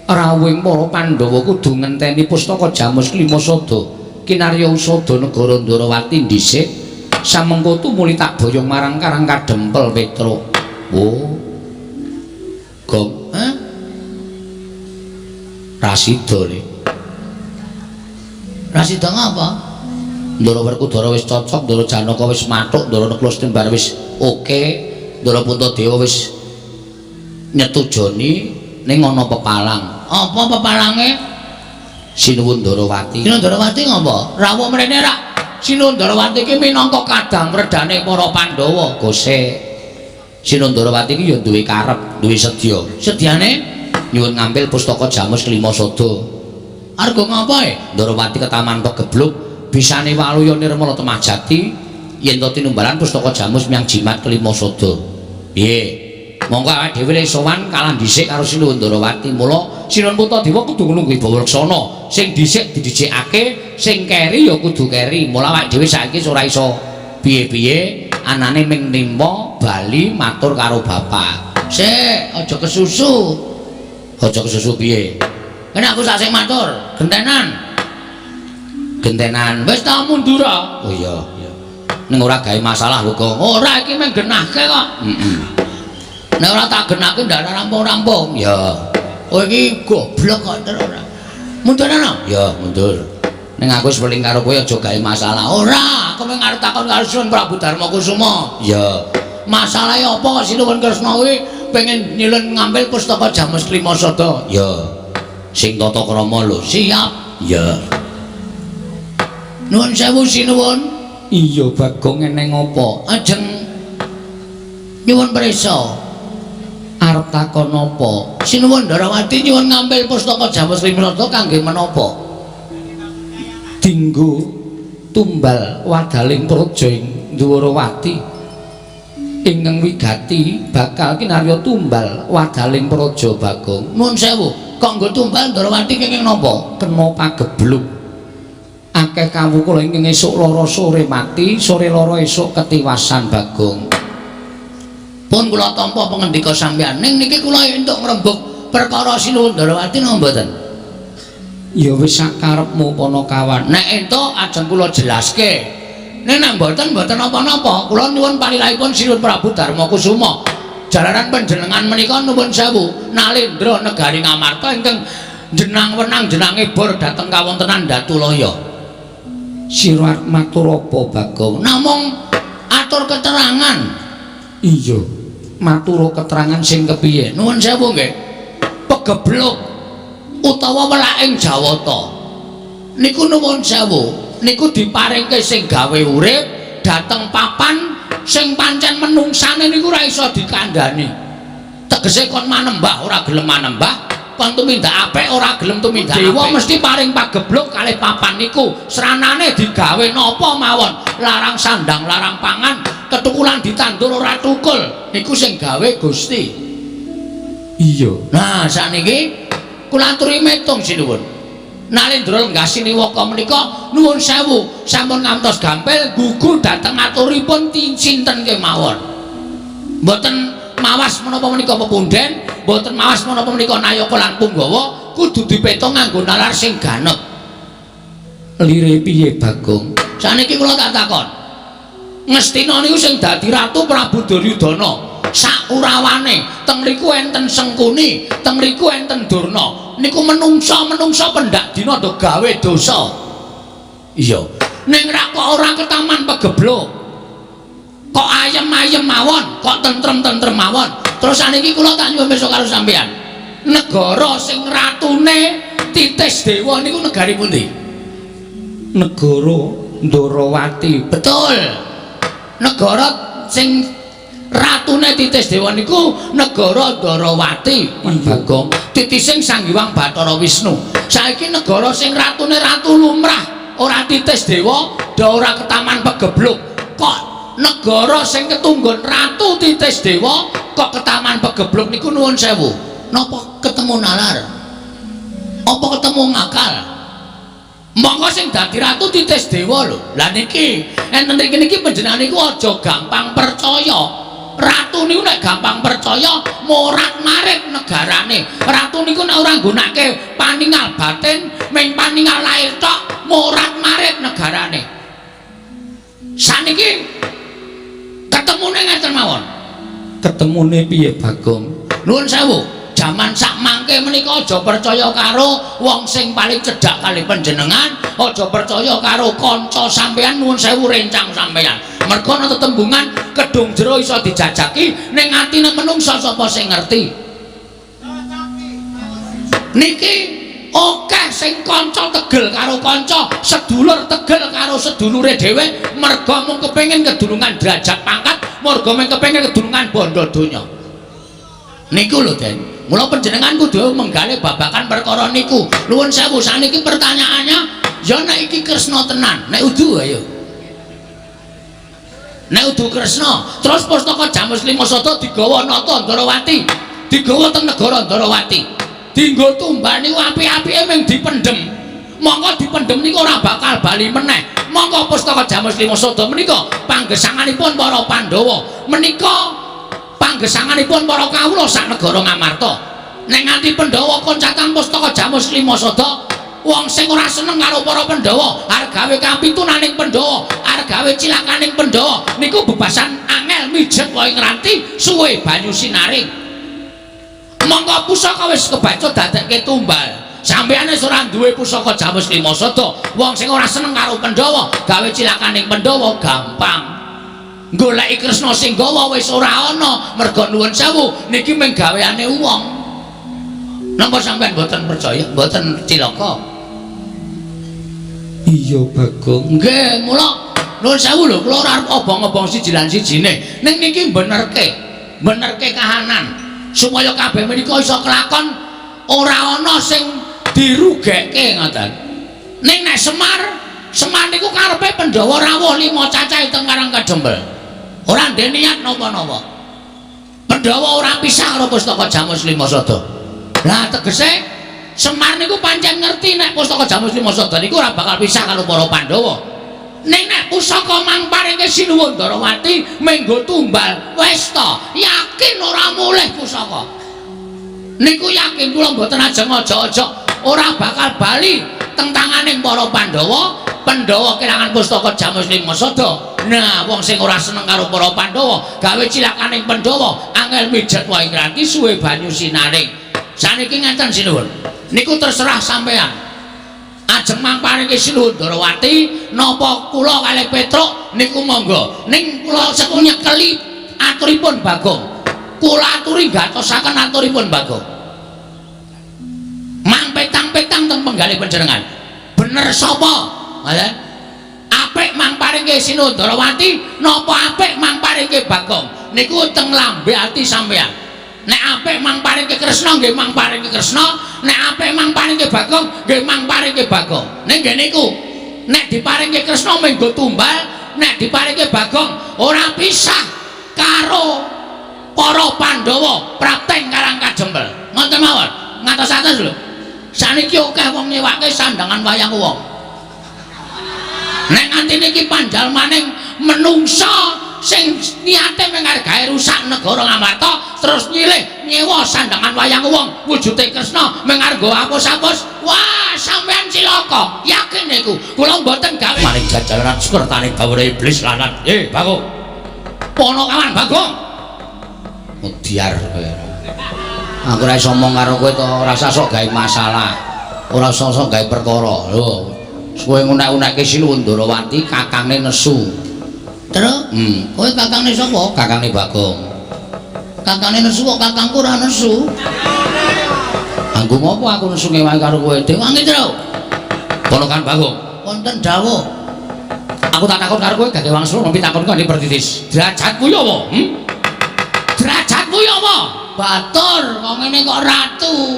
rawuhing para Pandhawa kudu ngenteni pustaka jamus kelima sada kinarya usada negara Ndarawati dhisik, samengko tumuli tak boyong marang Karang Kadempel Petruk. Oh. Gong, ha? Rasida le. Rasida ngapa? Ndara Werkudara wis cocok, Ndara Janaka wis mathuk, Ndara Nekla Setembar wis oke, Ndara Puntadewa wis nyetujoni ning ana pepalang. Apa pepalange? Sinuwun Ndarawati. Sinuwun Ndarawati ngapa? Rawuh mrene rak. Sinuwun Ndarawati iki minangka kadang wredane para Pandhawa, Gose. Sinuwun Ndarawati iki ya duwe karep, duwe sedya. Sedyane nyuwun ngampil pustaka jamus kelima sada. Arga ngapa e? Ndarawati ketaman pegebluk bisane waluya nirmala temah jati yen to tinumbalan pustaka jamus miyang jimat kelima sada. Piye? Monggo awake dhewe le sowan kalah dhisik karo Sinuwun Ndarawati. Mula Sinuwun Puntadewa kudu nglungguhi bawa leksana. Sing dhisik didhisikake, sing keri ya kudu keri. Mula awake dhewe saiki ora iso piye-piye, anane ming nimpa bali matur karo bapak. Sik, aja kesusu. Aja kesusu piye? Kene aku sak sing matur, gentenan. Gentenan. Wis ta mundur. Oh iya, iya. Ning ora gawe masalah lho, Gong. Ora, iki mung genahke kok. Heeh. Nek ora tak genahke ndak rampung-rampung. Ya. Oh iki goblok kok terus ora. Mundur ana? Ya, mundur. Ning aku wis weling karo kowe aja gawe masalah. Ora, aku mung arep takon karo Sinuwun Prabu Darma Kusuma. Ya. Masalahe apa kok Sinuwun Kresna kuwi pengen nyilun ngambil pustaka jamus kelima sada? Ya. Sing tata krama lho. Siap. Ya. Nuwun sewu Sinuwun. Iya, Bagong, eneng apa? Ajeng nyuwun prisa. Arep takon apa? Sinuwun Ndarawati nyuwun ngambil pustaka jamus kelima sada kangge menapa? Dinggo tumbal wadaling praja ing Ndwarawati. Ingkang wigati bakal kinarya tumbal wadaling praja Bagong. Nuwun sewu, kok nggo tumbal Ndarawati kenging napa? Kena pagebluk. Akeh kawula ingkang esuk lara sore mati, sore lara esuk ketiwasan Bagong. Pun kula tampa pangendika sampeyan. Ning niki kula entuk ngrembug perkara Sinuwun Ndarawati napa mboten? Ya wis sak karepmu Panakawan. Nek entuk ajeng kula jelaske. Nek nek mboten mboten napa-napa, kula nyuwun palilahipun Sinuwun Prabu Darmakusuma. Jalaran panjenengan menika nuwun sewu, Nalendra negari Ngamarta ingkang jenang wenang jenange bor dhateng kawontenan Datulaya. Sira arep matur apa, Bagong? Namung atur keterangan. Iya, matur keterangan sing kepiye? Nuwun sewu nggih. Pegebluk utawa welaking Jawata. Niku nuwun sewu, niku diparingke sing gawe urip dhateng papan sing pancen menungsane niku ora iso dikandhani. Tegese kon manembah ora gelem manembah, kon tumindak apik ora gelem tumindak apik. Dewa mesti paring pagebluk kalih papan niku. Sranane digawe napa mawon, larang sandang, larang pangan, ketukulan ditandur ora tukul. Niku sing gawe Gusti. Iya. Nah, sakniki kula aturi metung sinuwun. Nalendra lenggah siniwaka menika nuwun sewu sampun ngantos gampil gugu dhateng aturipun sinten kemawon. Mboten mawas menapa menika pepunden, mboten mawas menapa menika nayaka lan punggawa, kudu dipetung nganggo nalar sing ganep. Lire piye, Bagong? Saniki kula tak takon. Ngastina niku sing dadi ratu Prabu Duryudana. Sakurawane teng mriku enten Sengkuni, teng mriku enten Durna. Niku menungsa-menungsa pendak dina do gawe dosa. Iya. Ning rak kok ora ketaman pegebluk. Kok ayem-ayem mawon, kok tentrem-tentrem mawon. Terus saniki kula tak nyuwun pirsa karo sampeyan. Negara sing ratune Titis Dewa niku negari pundi? Negara Ndorowati. Betul. Negara sing ratune Titis Dewa niku negara Ndorowati. Bagong. Titising Sang Hyang Bathara Wisnu. Saiki negara sing ratune ratu lumrah, ora Titis Dewa, do ora ketaman pegebluk. Kok negara sing ketunggon ratu Titis Dewa kok ketaman pegebluk niku nuwun sewu. Napa ketemu nalar? Apa ketemu ngakal? Monggo sing dadi ratu Titis Dewa lho. Lah niki enten mriki niki panjenengan niku aja gampang percaya. Ratu niku nek gampang percaya morat-marit negarane. Ratu niku nek ora nggunake paningal batin, ming paningal lahir tok, morat-marit negarane. Saniki ketemune ngeten mawon. Ketemune piye, Bagong? Nuwun sewu. Jaman sak mangke menika aja percaya karo wong sing paling cedhak kali panjenengan, aja percaya karo kanca sampeyan, nuwun sewu rencang sampeyan. Mergo ana tetembungan kedung jero iso dijajaki, ning atine menungsa sapa sing ngerti. Niki akeh sing kanca tegel karo kanca, sedulur tegel karo sedulure dhewe mergo mung kepengin kedulungan derajat pangkat, mergo mung kepengin kedulungan bondo donya. Niku lho, Den. Mula panjenengan kudu menggalih babakan perkara niku. Nuwun sewu, saniki pertanyaannya, ya nek iki Kresna tenan, nek udu ayo. Nek udu Kresna, terus pustaka Jamus Lima Sada digawa nata Ndarawati, digawa teng negara Ndarawati. Dinggo tumbal niku apik-apike mung dipendhem. Mongko dipendhem niku ora bakal bali meneh. Mongko pustaka Jamus Lima Sada menika panggesanganipun para Pandhawa. Menika panggesanganipun para kawula sak negara Ngamarta. Nek nganti Pandhawa koncatan pustaka Jamus Lima Sada, wong sing ora seneng karo para Pandhawa, arep gawe kapitunaning Pandhawa, arep gawe cilakaning Pandhawa, niku bebasan angel mijet wae ngranti suwe banyu sinaring. Mongko pusaka wis kebaca dadekke tumbal. Sampeyan wis ora duwe pusaka Jamus Lima Sada, wong sing ora seneng karo Pandhawa, gawe cilakaning Pandhawa gampang. Goleki Kresna sing gawa wis ora ana, merga nuwun sewu niki mung gaweane wong. Napa sampeyan mboten percaya, mboten cilaka? Iya, Bagong. Nggih, mula nuwun sewu lho, kula ora arep obong-obong siji lan sijine. Ning niki benerke, benerke kahanan supaya kabeh menika iso kelakon ora ana sing dirugekke ngoten. Ning nek Semar, Semar niku karepe Pandhawa rawuh 5 cacahe teng Karang Kadempel. Ora ndek niat napa-napa. Pandhawa ora pisah karo pustaka Jamus Lima Sada. Lah tegese Semar niku pancen ngerti nek pustaka Jamus Lima Sada niku ora bakal pisah karo para Pandhawa. Ning nek pusaka mang paringke Sinuwun Ndarawati menggo tumbal, wis ta, yakin ora mulih pusaka. Niku yakin kula mboten ajeng aja-aja. ora bakal bali teng tanganing para Pandhawa. Pandhawa kelangan pustaka Jamus Lima Sada. Nah, wong sing ora seneng karo para Pandhawa gawe cilakaning Pandhawa, angel mijet wae ngranti suwe banyu sinaring. Saniki ngenten sinuwun. Niku terserah sampean. Ajeng mangparingi Sinuwun Ndorowati napa kula kalih Petruk niku monggo. Ning kula nyekeli aturipun Bagong. Kula aturi gatosaken aturipun Bagong. Mang petang-petang teng penggalih panjenengan. Bener sapa? Ngoten. Apik mangparingke Sinuwun Ndorowati napa apik mangparingke Bagong? Niku teng lambe ati sampean. Nek apik mangparingke Kresna nggih mangparingke Kresna, nek apik mangparingke Bagong nggih mangparingke Bagong. Ning nggih niku, nek diparingke Kresna mung nggo tumbal, nek diparingke Bagong ora pisah karo para Pandhawa prapteng Karang Kajempel. Ngoten mawon. Ngatos-atos lho. Saniki akeh wong nyewake sandangan wayang wong. Nek nganti niki panjalmaning menungsa sing niate mung gawe rusak negara Ngamarta terus nyilih nyewa sandangan wayang wong wujude Kresna mung nggo apus-apus, wah sampean cilaka, yakin niku. Kula mboten gawe maring jajaran sekertane gawere iblis lanat. Bagong. Ponokawan Bagong. Mudiar kowe. Aku ora iso omong karo kowe to, ora usah sok gawe masalah. Ora usah sok gawe perkara. Lho, kowe ngunek-unekke Sinuwun Ndorowati kakangne nesu. Terus, kowe kakangne sapa? Kakangne Bagong. Kakangne nesu kok kakangku ora nesu. Anggo ngopo aku nesu ngewangi karo kowe? Dewangi, Tru. Ponokan Bagong. Wonten dawuh. Aku tak takon karo kowe gage wangsul nembe takonku ane pertitis. Derajatmu ya apa? Derajatmu ya apa? Batur, kok ngene kok ratu.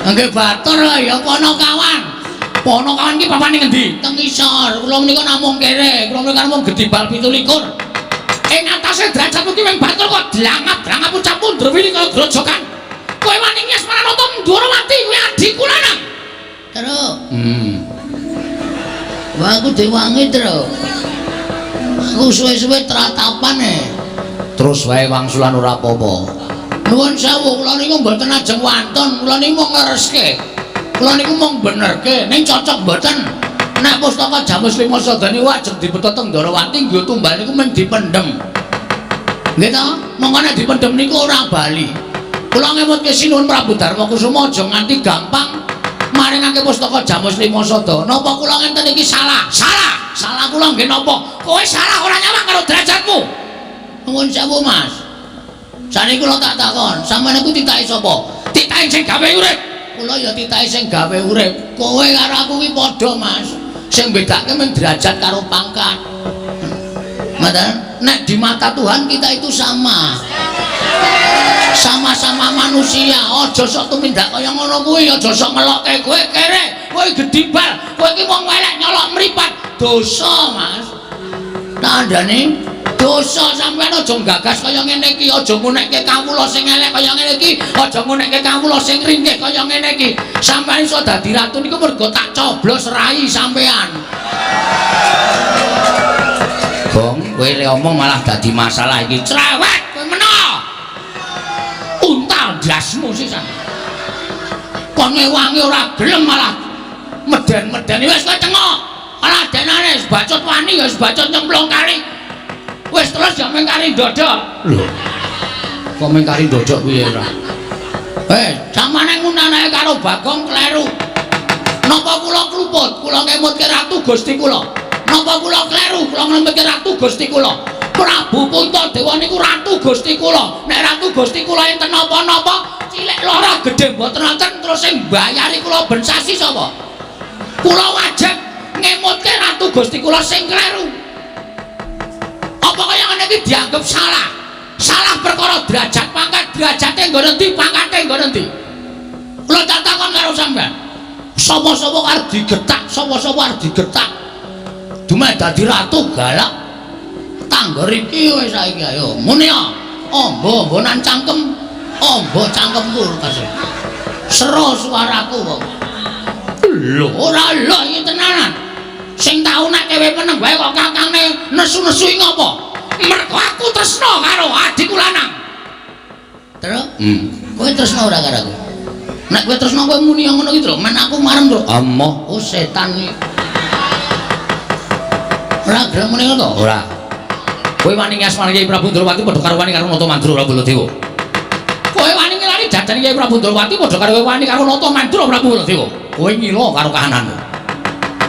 Nggih batur ya ponokawan. Ponokawan ki papane ngendi? Teng ngisor. Kula menika namung kere, kula menika namung gedibal 27. Ing atase derajatmu ki wing batur kok dlangap-dlangap ucapmu ndrewili kaya grojokan. Kowe wani ngias Maranata Ndorowati kuwi adhiku lanang. Terus. Wah aku diwangi, Tru. Aku suwe-suwe tratapan e. Terus wae wangsulan ora apa-apa. Nuwun sewu, kula niku mboten ajeng wantun, kula niku mung nglereske. Kula niku mung benerke, ning cocok mboten. Nek pustaka Jamus Lima Sada niku ajeng dibeta teng Ndorowati nggo tumbal niku mung dipendhem. Nggih ta? Mongko nek dipendhem niku ora bali. Kula ngemutke Sinuwun Prabu Darma Kusuma aja nganti gampang maringake pustaka Jamus Lima Sada. Napa kula ngenten iki salah? Salah. Salah kula nggih napa? Kowe salah ora nyawang karo derajatmu. Nuwun sewu, Mas. Saniki kula tak takon, sampeyan niku titahe sapa? Titahe sing gawe urip. Kula ya titahe sing gawe urip. Kowe karo aku ki padha, Mas. Sing bedake mung derajat karo pangkat. Ngoten? Nek di mata Tuhan kita itu sama. Sama-sama manusia. Aja sok tumindak kaya ngono kuwi, aja sok ngelokke kowe kere, kowe gedibal, kowe iki wong elek nyolok mripat. Dosa, Mas. Tandane dosa sampean aja gagas kaya ngene iki, aja ngunekke kawula sing elek kaya ngene iki, aja ngunekke kawula sing ringkih kaya ngene iki. Sampean iso dadi ratu niku mergo tak coblos rai sampean. Gong, kowe le omong malah dadi masalah iki. Cerewet kowe meno. Untal ndasmu sisan. Kon ngewangi ora gelem malah meden-medeni wis kowe cengok. Alah denane wis bacot wani ya wis bacot nyemplung kali. Wis terus ya mung kari ndodok. Lho. Kok mung kari ndodok piye ora? Samane ngunanae karo Bagong kleru. Napa kula kluput? Kula ngemutke Ratu Gusti kula. Napa kula kleru? Kula ngemutke Ratu Gusti kula. Prabu Puntadewa niku Ratu Gusti kula. Nek Ratu Gusti kula enten napa-napa, cilik lara gedhe mboten wonten terus sing mbayari kula ben sasi sapa? Kula wajib ngemutke Ratu Gusti kula sing kleru. Apa kaya ngene iki dianggep salah? Salah perkara derajat pangkat, derajate nggon endi, pangkate nggon endi? Kula tak takon karo sampean. Sapa-sapa arep digetak, sapa-sapa arep digetak. Dumeh dadi ratu galak. Tanggor iki wis saiki ayo. Muni ya. Amba-ambanan cangkem, amba cangkemku kasih. Sero suaraku kok. Lho, ora lho iki tenanan. Sing tau nek kewe meneng wae kok kakangne nesu-nesu iki ngopo? Mergo aku tresna karo adikku lanang. Terus? Kowe tresna ora karo aku? Nek kowe tresno kowe muni ngono ki, Tru. Men aku marem, Tru. Amoh, oh setan iki. Ora gelem muni ngono to? Ora. Kowe wani ngasmani Kyai Prabu Ndrawati padha karo wani karo Nata Mandra Prabu Baladewa. Kowe wani ngelani jajane Kyai Prabu Ndrawati padha karo kowe wani karo Nata Mandra Prabu Baladewa. Kowe ngila karo kahananmu.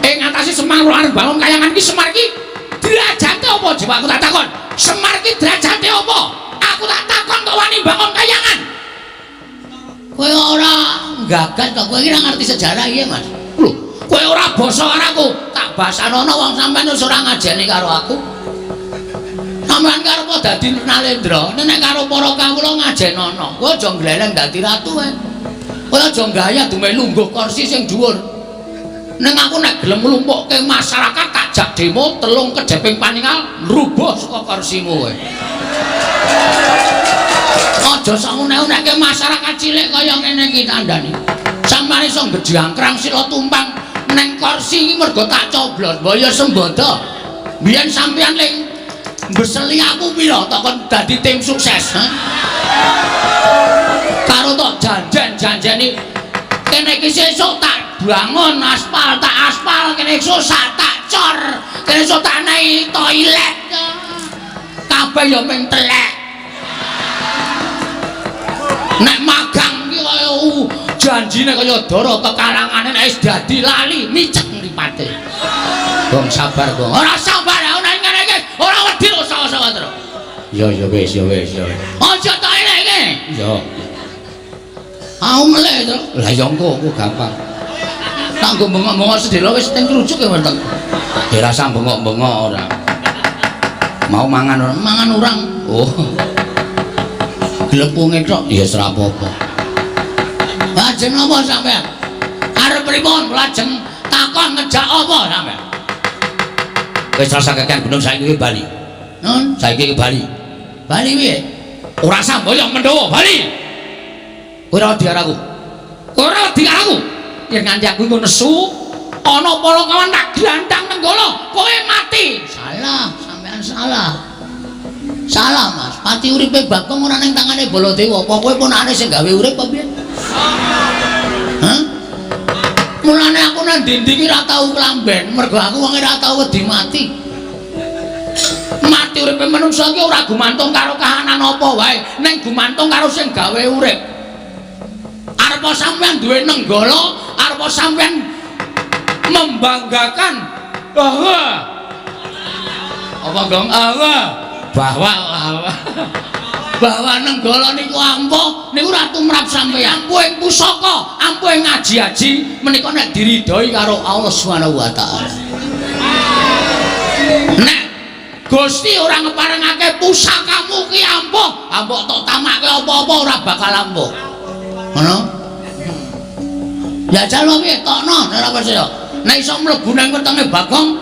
Ing ngatasi Semar arep bangun kayangan iki Semar iki derajate apa? Coba aku tak takon. Semar iki derajate apa? Aku tak takon kok wani bangun kayangan. Kowe ora gagas to, kowe iki ora ngerti sejarah iya, Mas. Lho, kowe ora basa karo aku, tak basanono wong sampean wis ora ngajeni karo aku. Sampeyan karo apa dadi Nalendra? Nek karo para kawula ngajenono. Kowe aja ngleleng dadi ratu kowe. Kowe aja gaya dume lungguh kursi sing dhuwur. Ning aku nek gelem nglumpukke masyarakat tak jak demo telung kejeping paningal nrubuh saka kursimu kowe. Aja sak unek-unekke masyarakat cilik kaya ngene iki kandhane. Sampeyan iso ngejangkrang sila tumpang neng kursi iki mergo tak coblos. Mbok ya sembodo. Biyen sampeyan ling mbeseli aku pira tok kon dadi tim sukses, ha? Karo tok janjen-janjeni kene iki sesuk tak bangun aspal, tak aspal kene esuk tak cor, kene esuk tak naik toilet. Kabeh ya mung telek. Nek magang iki kaya janjine kaya dara kekalangane nek wis dadi lali micek mripate. Gong sabar, Gong. Ora sabar aku nek ngene iki ora wedi usaha-usaha terus. Ya ya wis ya wis ya. Aja tok eleke. Ya. Aku melek to. Lah ya engko engko gampang. Tak nggo bengok-bengok sedhela wis teng krucuk ya wonten. Ya rasa bengok-bengok ora. Mau mangan ora? Mangan urang. Oh. Glepunge tok ya ora apa-apa. Lajeng napa sampean? Arep pripun lajeng takon ngejak apa sampean? Wis rasa kekean gunung saiki ki bali. Nun, saiki ki bali. Bali piye? Ora samboyong Mendawa, bali. Kowe ora wedi karo aku. Kowe ora wedi karo aku. Yen nganti aku iku nesu, ana para kawan tak glandang Nenggala, kowe mati. Salah, sampean salah. Salah, Mas. Pati uripe Bagong ora ning tangane Baladewa. Apa kowe ponakane sing gawe urip apa piye? Hah? Mulane aku nang ndi-ndi iki ora tau klamben, mergo aku wong ora tau wedi mati. Mati uripe manungsa iki ora gumantung karo kahanan apa wae, ning gumantung karo sing gawe urip. Arep sampeyan duwe Nenggala, arep sampeyan membanggakan bahwa apa gong bahwa bahwa Nenggala niku ampuh niku ora tumrap sampeyan. Ampuh ing pusaka, ampuh ing aji-aji menika nek diridhoi karo Allah Subhanahu wa taala. Nek Gusti ora ngeparengake pusakamu ki ampuh, mbok tok tamake apa-apa ora bakal ampuh. Ngono? Jajal piye tokno nek ora percaya. Nek iso mlebu nang wetenge Bagong,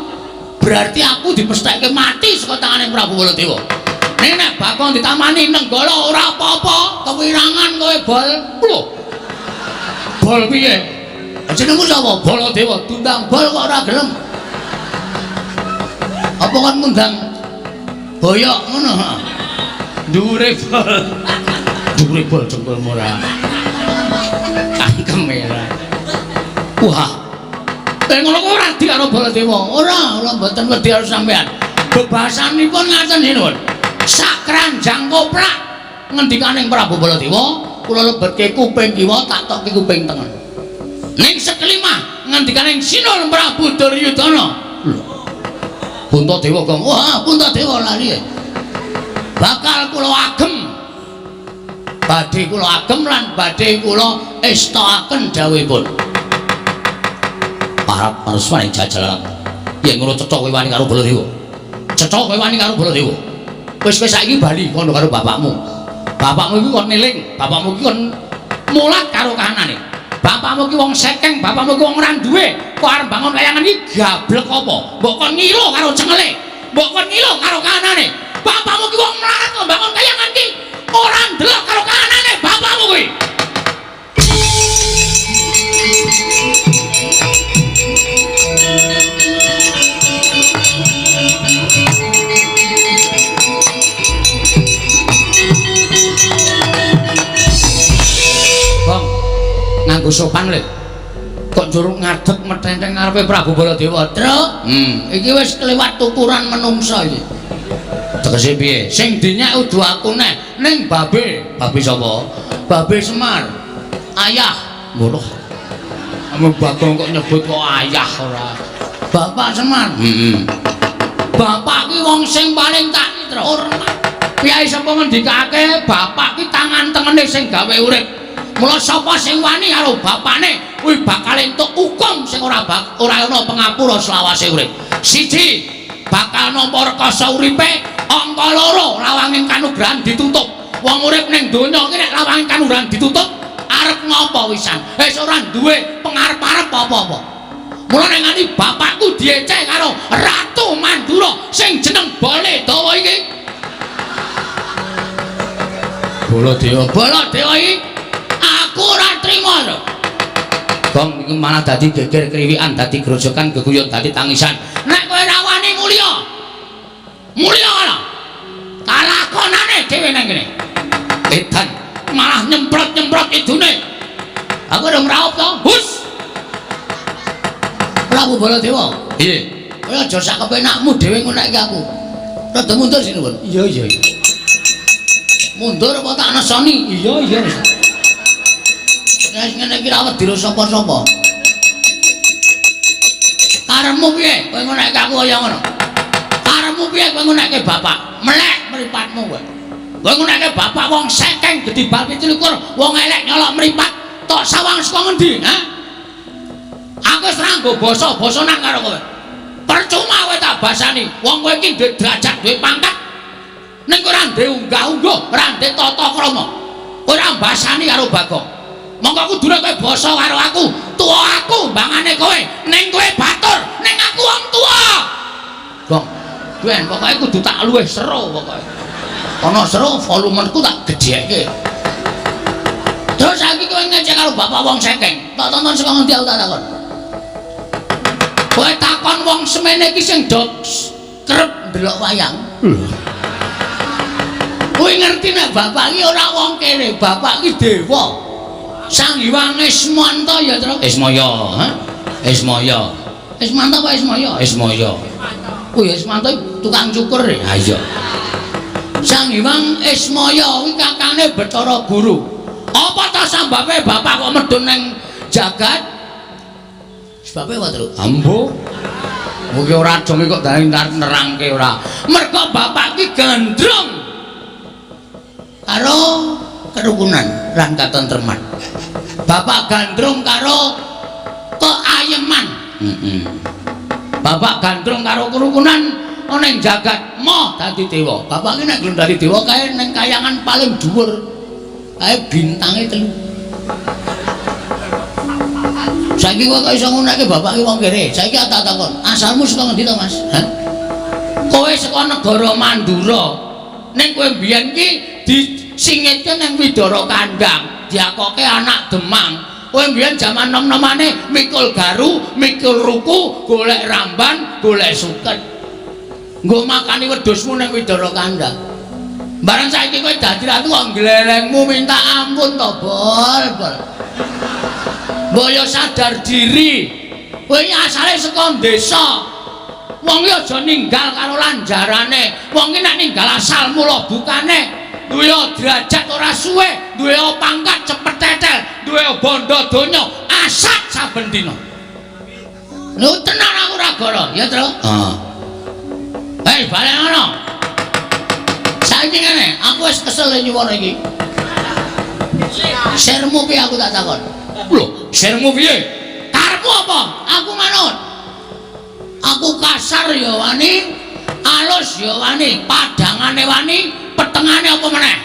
berarti aku dipestheke mati saka tangane Prabu Baladewa. Nek nek Bagong ditamani Nenggala ora apa-apa, kewirangan kowe bol. Lho. Bol piye? Jenengmu sapa? Baladewa. Diundang bol kok ora gelem. Apa kon ngundang boyok ngono? Dhuwure bol. Dhuwure bol jengkolmu ora. Cangkeme ora. Wah. Ngono kok ora wedi karo Baladewa. Ora, ora mboten wedi karo sampean. Bebasanipun ngaten nuwun. Sak keranjang koprak ngendikaning Prabu Baladewa, kula lebetke kuping kiwa tak tokke kuping tengen. Ning sekelimah ngendikaning Sinun Prabu Duryudana. Lho. Puntadewa Gong. Wah, Puntadewa lali. Bakal kula agem. Badhe kula agem lan badhe kula estoaken dawuhipun. Parap parswane jajalan. Yen ngono cetha kowe wani karo Baladewa. Cetha kowe wani karo Baladewa. Wis kowe saiki bali kono karo bapakmu. Bapakmu iki kon niling, bapakmu iki kon mulat karo kahanane. Bapakmu iki wong sekeng, bapakmu iki wong ora duwe. Kok arep bangun layangan iki gablek apa? Mbok kon ngilo karo cengele. Mbok kon ngilo karo kahanane. Bapakmu iki wong melarat kok bangun kayangan iki ora ndelok karo kahanane bapakmu kuwi. Nganggo sopan le. Kok njur ngadeg metenteng ngarepe Prabu Baladewa. Truk, iki wis kelewat tukuran menungsa iki. Tegese piye? Sing dinyek udu aku neh, ning babe. Babe sapa? Babe Semar. Ayah. Ngono. Ame Bagong kok nyebut kok ayah ora. Bapak Semar. Heeh. Bapak ki wong sing paling tak hormat. Piyai sapa ngendikake bapak ki tangan tengene sing gawe urip. Mula sapa sing wani karo bapane kuwi bakal entuk hukum sing ora ana pengapura selawase urip. Siji, bakal nampa rekasa uripe, angka loro lawanging kanugrahan ditutup. Wong urip ning donya iki nek lawanging kanugrahan ditutup, arep ngopo wisan? Wis ora duwe pengarep-arep apa-apa. Mula nek nganti bapakku dieceh karo Ratu Mandura sing jeneng Baladewa iki. Baladewa, Baladewa iki aku ora trima lho. Gong iki malah dadi geger kriwikan, dadi grojokan, geguyon, dadi tangisan. Nek kowe ora wani mulya. Mulya ngono. Kalakonane dhewe nang kene. Edan malah nyemprot-nyemprot idune. Aku ora ngraup to. Hus. Prabu Baladewa. Piye? Kowe aja sak kepenakmu dhewe ngono iki aku. Rada mundur sinuwun. Iya, iya. Mundur apa tak nesoni? Iya, iya. Wis ngene iki ra wedi sapa-sapa. Karepmu piye? Kowe ngonekke aku kaya ngono. Karepmu piye kowe ngonekke bapak? Melek mripatmu kowe. Kowe ngonekke bapak wong sekeng gedhi bal 27, wong elek nyolok mripat. Tok sawang saka ngendi, ha? Aku wis ora nggo basa-basanan karo kowe. Percuma kowe tak basani. Wong kowe iki duwe derajat, duwe pangkat. Ning kowe ora duwe unggah-ungguh, ora duwe tata krama. Kowe ora mbasani karo Bagong. Monggo kudune kowe basa karo aku, tuwa aku mbangane kowe, ning kowe batur, ning aku wong tuwa. Gong, ben pokoke kudu tak luwih seru pokoke. Ana seru volumeku tak gedheke. Terus saiki kowe ngecek karo bapak wong sekeng, tak tonton saka ngendi aku tak takon. Kowe takon wong semene iki sing do kerep ndelok wayang. Kowe ngerti nek bapak iki ora wong kene, bapak iki dewa. Sang Hyang Ismanta ya, Truk. Ismaya, ha? Ismaya. Ismanta apa Ismaya? Ismaya. Kuwi Ismanta tukang cukur ya. Ha iya. Sang Hyang Ismaya kuwi kakane Bathara Guru. Apa ta sambabe bapak kok medhun ning jagat? Sebabe apa, Truk? Ambo. Kuwi ora dong kok dadi nerangke ora. Mergo bapak ki gandrung karo kerukunan lan katentreman. Bapak gandrung karo keayeman. Bapak gandrung karo kerukunan ana ing jagat moh dadi dewa. Bapak ki nek gelem dadi dewa kae ning kayangan paling dhuwur. Kae bintange 3. Saiki kok iso ngunake bapak ki wong kere. Saiki tak takon, asalmu saka ngendi to, Mas? Hah? Kowe saka negara Mandura. Ning kowe mbiyen ki disingitke ning Widara Kandang, diakoke anak Demang. Kowe mbiyen jaman nom-nomane mikul garu, mikul ruku, golek ramban, golek suket. Nggo makani wedhusmu ning Widara Kandang. Bareng saiki kowe dadi ratu kok glelengmu minta ampun to, Bol, Bol. Mbok yo sadar diri. Kowe iki asale saka desa. Wong iki aja ninggal karo lanjarane. Wong iki nek ninggal asal mula bukane duwe derajat ora suwe, duwe pangkat cepet tetel, duwe bondo donya, asat saben dina. Lho tenan aku ora goro, ya, Tru? Heeh. Hei, balik ngono. Saiki ngene, aku wis kesel nyuwara iki. Sermu piye aku tak takon? Lho, sermu piye? Karepmu apa? Aku manut. Aku kasar ya wani, alus ya wani, padangane wani, petengane apa meneh?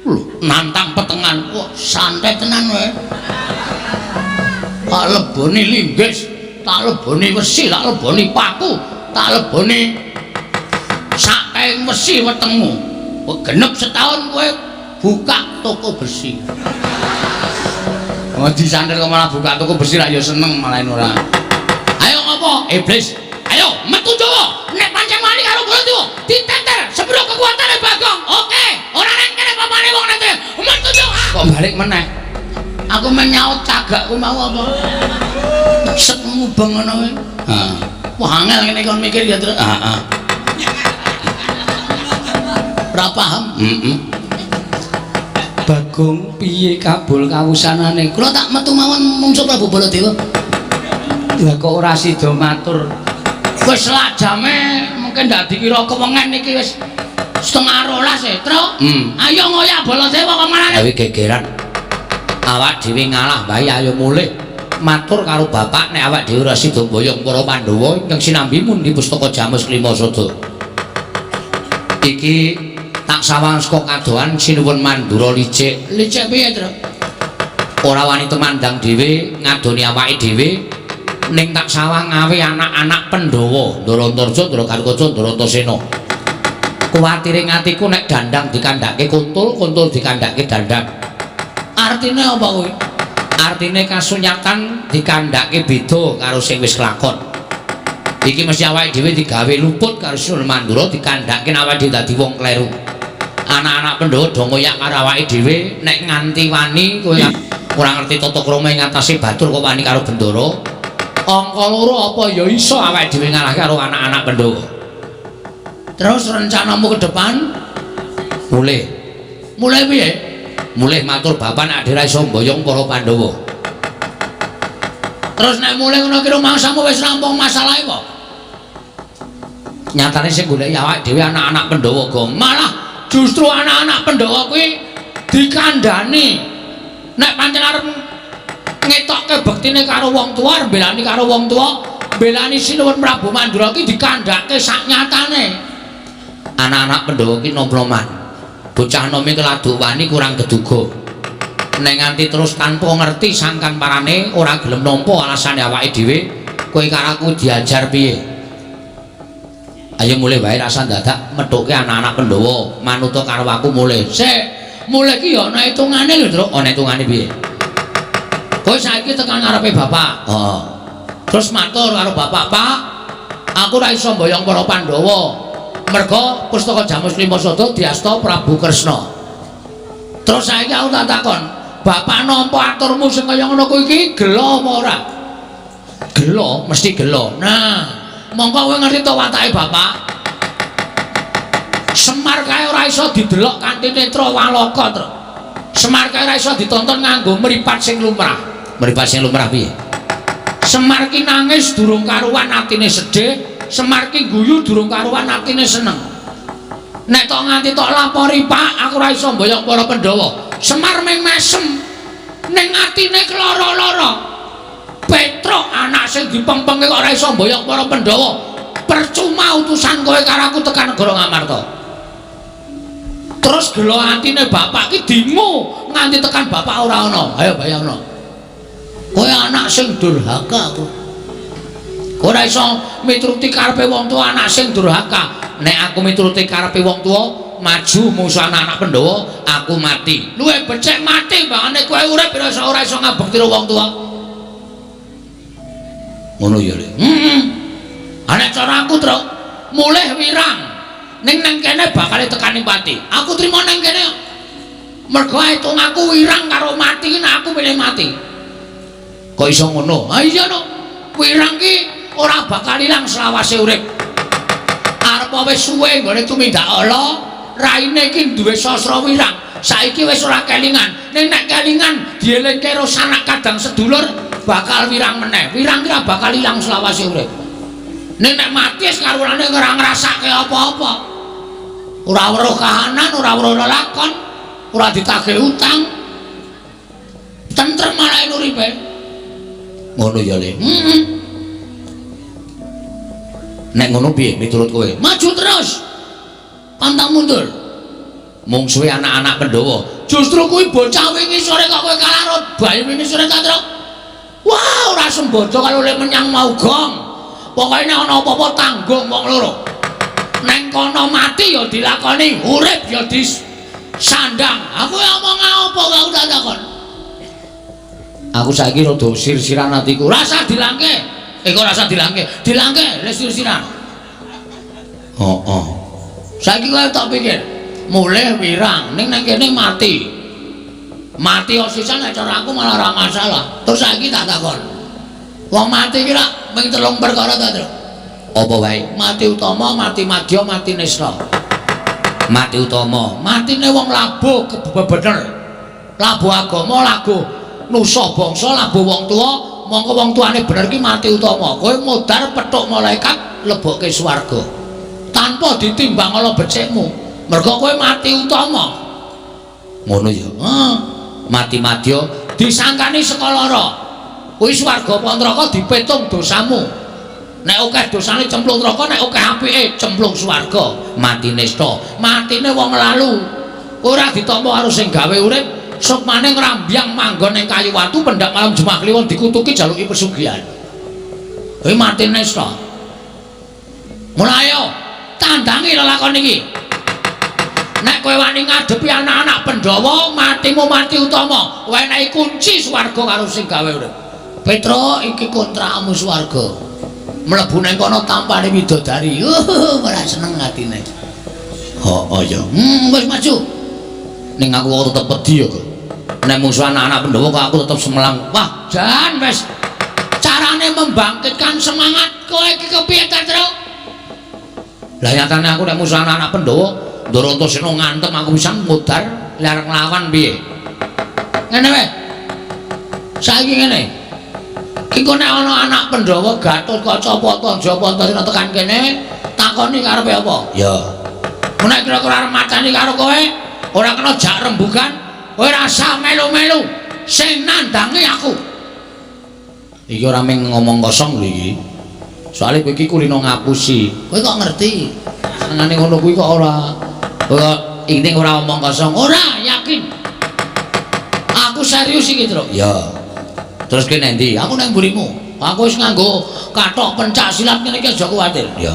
Lho, nantang petengan. Wah, santai tenan kowe. Tak leboni linggis, tak leboni wesi, tak leboni paku, tak leboni sak kaing wesi wetengmu. Kowe genep setahun kowe buka toko besi. Oh, disantet kok malah buka toko besi ra ya seneng malah ora. Ayo ngopo? Iblis. Ayo metu Jawa. Nek pancen wani karo Baladewa, diteter sepiro kekuatane Bagong. Oke, ora nang kene papane wong nete. Metu Jawa. Kok balik meneh? Aku menyaut cagakku mau apa? Sek mubeng ngono kuwi. Heeh. Wah angel ngene kon mikir ya, Truk. Heeh. Ora paham. Heeh. Bagong piye kabul kawusanane? Kula tak metu mawon mungsuh Prabu Baladewa. Lah kok ora sida matur? Wis lak jame mungkin ndak dikira kewengen iki wis 11:30 e, Truk. Ayo ngoyak Baladewa kok marane. Gawe gegeran. Awak dhewe ngalah wae ayo mulih. Matur karo bapak nek awak dhewe ora sida mboyong para Pandhawa ingkang sinambi mundi pustaka Jamus Klima Sada. Iki tak sawang saka kadohan sinuwun Mandura licik. Licik piye, Truk? Ora wani tumandang dhewe ngadoni awake dhewe ning tak sawang ngawe anak-anak Pandhawa, Ndara Antarja, Ndara Gatotkaca, Ndara Antasena. Kuwatire atiku nek dandang dikandhake kuntul, kuntul dikandhake dandang. Artine apa kuwi? Artine kasunyatan dikandhake beda karo sing wis kelakon. Iki mesti awake dhewe digawe luput karo Sinuwun Mandura dikandhake awake dhewe dadi wong kleru. Anak-anak Pandhawa do ngoyak karo awake dhewe nek nganti wani kowe ora ngerti tata krama ing atase batur kok wani karo Bendara. Angka loro apa ya iso awake dhewe ngalahke karo anak-anak Pandhawa. Terus rencanamu ke depan? Mulih. Mulih piye? Mulih matur bapak nek ora iso mboyong para Pandhawa. Terus nek mulih ngono ki rumangsamu wis rampung masalahe kok. Nyatane sing goleki awake dhewe anak-anak Pandhawa, Gong. Malah justru anak-anak Pandhawa kuwi dikandhani. Nek pancen arep ngetokke bektine karo wong tuwa, arep mbelani karo wong tuwa, mbelani Sinuwun Prabu Mandura ki dikandhake sak nyatane. Anak-anak Pandhawa ki nom-noman. Bocah nom iki keladuk wani kurang geduga. Nek nganti terus tanpa ngerti sangkan parane ora gelem nampa alasane awake dhewe, kowe karo aku diajar piye? Ayo mulih wae rasa dadak methuke anak-anak Pandhawa, manuta karo aku mulih. Sik, mulih ki ya ana hitungane lho, Truk. Ana hitungane piye? Kowe saiki tekan ngarepe bapak. Heeh. Terus matur karo bapak, "Pak, aku ora iso mboyong para Pandhawa. Merga pustaka Jamus Klima Sada diasta Prabu Kresna." Terus saiki aku tak takon, bapak nampa aturmu sing kaya ngono kuwi iki gela apa ora? Gela, mesti gela. Nah, mongko kowe ngerti to watake bapak? Semar kae ora iso didelok kanthi netra walaka, Truk. Semar kae ora iso ditonton nganggo mripat sing lumrah. Mripat sing lumrah piye? Semar ki nangis durung karuan atine sedih, Semar ki guyu durung karuan atine seneng. Nek tok nganti tok lapori, Pak, aku ora iso mboyong para Pandhawa. Semar mung mesem. Ning atine keloro-loro. Petruk anak sing dipengpengke kok ora iso mboyong para Pandhawa. Percuma utusan kowe karo aku tekan negara Ngamarta. Terus gelo atine bapak ki dingu nganti tekan bapak ora ana. Ayo bayangno. Kowe anak sing durhaka aku. Ora iso mituruti karepe wong tuwa, anak sing durhaka. Nek aku mituruti karepe wong tuwa, maju musuh anak-anak Pandhawa, aku mati. Luwih becik mati mbangane kowe urip ora iso ngabekti wong tuwa. Ngono ya, Le. Heeh. Nek cara aku, Truk, mulih wirang. Ning nang kene bakal tekani pati. Aku trimo nang kene. Mergo hitung aku wirang karo mati, nek aku milih mati. Kok iso ngono? Ha iya no. Wirang ki ora bakal ilang selawase urip. Arep wis suwe nggone tumindak ala, raine iki duwe sastra wirang. Saiki wis ora kelingan. Ning nek kelingan dielingke karo sanak kadang sedulur bakal wirang meneh. Wirang ki ora bakal ilang selawase urip. Ning nek mati wis karuane ora ngrasake apa-apa. Ora weruh kahanan, ora weruh lelakon, ora ditagih utang. Tentrem malah uripe. Ngono ya, Le. Heeh. Nek ngono piye miturut kowe? Maju terus. Pantang mundur. Mungsuhe anak-anak Pandhawa. Justru kuwi bocah wingi sore kok kowe kalah karo bayi wingi sore ta, Truk? Wah, ora sembodo kalau le menyang mau gong. Pokoke nek ana apa-apa tanggung wong loro. Neng kono mati ya dilakoni, urip ya disandang. Aku ngomong apa kok aku tak takon. Aku saiki rada sir-siran atiku. Rasa dilangke. Kok rasa dilangke? Dilangke le sir-siran. Heeh. Saiki kowe tak pikir, mulih wirang ning nang kene mati. Mati sisan nek cara aku malah ora masalah. Terus saiki tak takon. Wong mati ki rak mung telung perkara ta, Tru? Apa wae? Mati utama, mati madya, mati nista. Mati utama, matine wong labuh bener. Labuh agama, labuh nusa bangsa, labuh wong tuwa, mongko wong tuane bener ki mati utama. Kowe modar petuk malaikat lebokke swarga. Tanpa ditimbang ala becikmu. Mergo kowe mati utama. Ngono ya. Heeh. Mati madya disangkani saka lara. Kuwi swarga apa neraka dipetung dosamu. Nek akeh dosane cemplung neraka, nek akeh apike cemplung swarga. Mati nista, matine wong lalu. Ora ditampa karo sing gawe urip, sukmane ngrambyang manggon ning kayu watu pendak malam Jumat Kliwon dikutuki jaluki pesugihan. Kuwi mati nista. Mulai ayo tandangi lelakon iki. Nek kowe wani ngadepi anak-anak Pandhawa, matimu mati utama. Wenehi kunci swarga karo sing gawe urip. Petro iki kontrakmu swarga. Mlebu nang kono tampane widodari. Ora seneng atine. Heeh ya. Wis maju. Ning aku kok tetep wedi ya kok. Nek musuh anak-anak Pandhawa kok aku tetep semelang. Wah, jan wis. Carane membangkitkan semangat kowe iki kepiye ta, Tru? Lah nyatane aku nek musuh anak-anak Pandhawa, Ndara Antasena ngantem aku pisan modar arep nglawan piye? Ngene wae. Saiki ngene. Iki kok nek ana anak Pandhawa Gatotkaca Pata Japa tekan kene, takoni karepe apa? Ya. Nek kira-kira arep mateni karo kowe, ora kena jak rembugan, kowe rasa melu-melu sing nandangi aku. Iki ora mung ngomong kosong lho iki. Soale kowe iki kulino ngapusi. Kowe kok ngerti? Senengane ngono kuwi kok ora. Kowe kok iki ora omong kosong. Ora, yakin. Aku serius iki, Tru. Ya. Terus kowe nang ndi? Aku nang mburimu. Aku wis nganggo kathok pencak silat ngene iki aja kuwatir. Ya.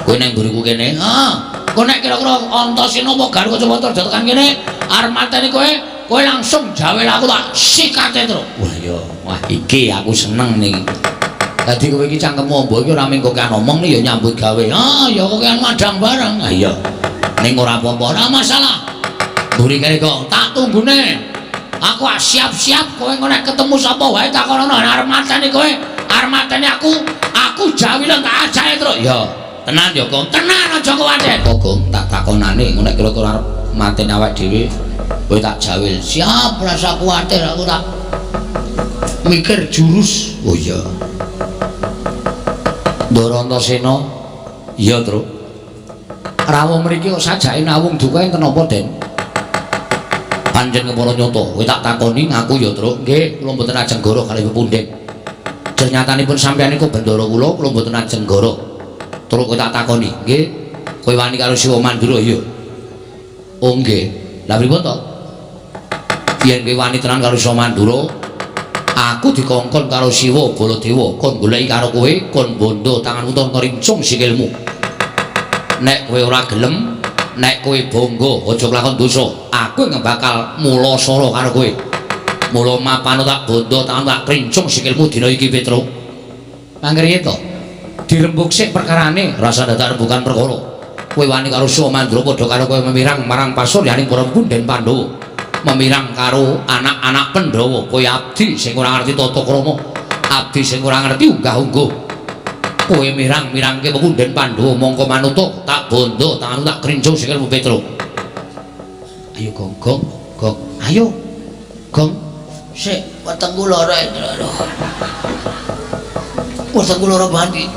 Kowe nang mburiku kene? Heeh. Kowe nek kira-kira Antasena apa Garwa Kacamata tekan kene arep mateni kowe, kowe langsung jawel aku tak sikate, Tru. Wah ya, wah iki aku seneng niki. Dadi kowe iki cangkemmu amba iki ora mung kokean omong ya nyambut gawe. Ah, ya kokean madang bareng. Ah iya. Ning ora apa-apa, ora masalah. Mburi kene kok tak tunggune. Aku siap-siap kowe engko nek ketemu sapa wae takonono arep mateni kowe, arep mateni aku, aku jawilen tak ajae, Tru. Ya, tenan ya, Gong. Tenan aja kuwatir. Kok Gong tak takonane engko nek kira-kira arep mateni awake dhewe, kowe tak jawil. Siap, rasa kuwatir aku tak mikir jurus. Oh iya. Ndara Antasena. Iya, Tru. Rawuh mriki kok sajake nawung duka enten apa, Den? Pancen kepara nyata, kowe tak takoni ngaku ya, Tru. Nggih, kula mboten ajeng goro kalih pepundhen. Jernyatanipun sampeyan niku bendara kula, kula mboten ajeng goro. Tru kowe tak takoni, nggih. Kowe wani karo Siwa Mandura ya? Oh nggih. Lah pripun to? Yen kowe wani tenan karo Siwa Mandura, aku dikongkon karo Siwa Baladewa kon goleki karo kowe, kon bondo tanganmu utawa ngrincung sikilmu. Nek kowe ora gelem, nek kowe bangga aja kelakon dosa, aku yang bakal mulasara karo kowe. Mula mapano tak bondo tangan tak krincung sikilmu dina iki, Petro. Mangriye to? Dirembug sik perkarane, rasa dadak rembugan perkara. Kowe wani karo Siwa Mandura padha karo kowe memirang marang pasuryaning para punden Pandhawa. Memirang karo anak-anak Pandhawa, kowe abdi sing ora ngerti tata krama, abdi sing ora ngerti unggah-ungguh. Kowe mirang-mirangke pepunden Pandhawa mongko manuta tak bondo tanganmu tak krincung sikilmu, Petro. Ayo Gong, Gong, Gong. Ayo. Gong. Sik, wetengku lara. Aduh. Wetengku lara banget iki.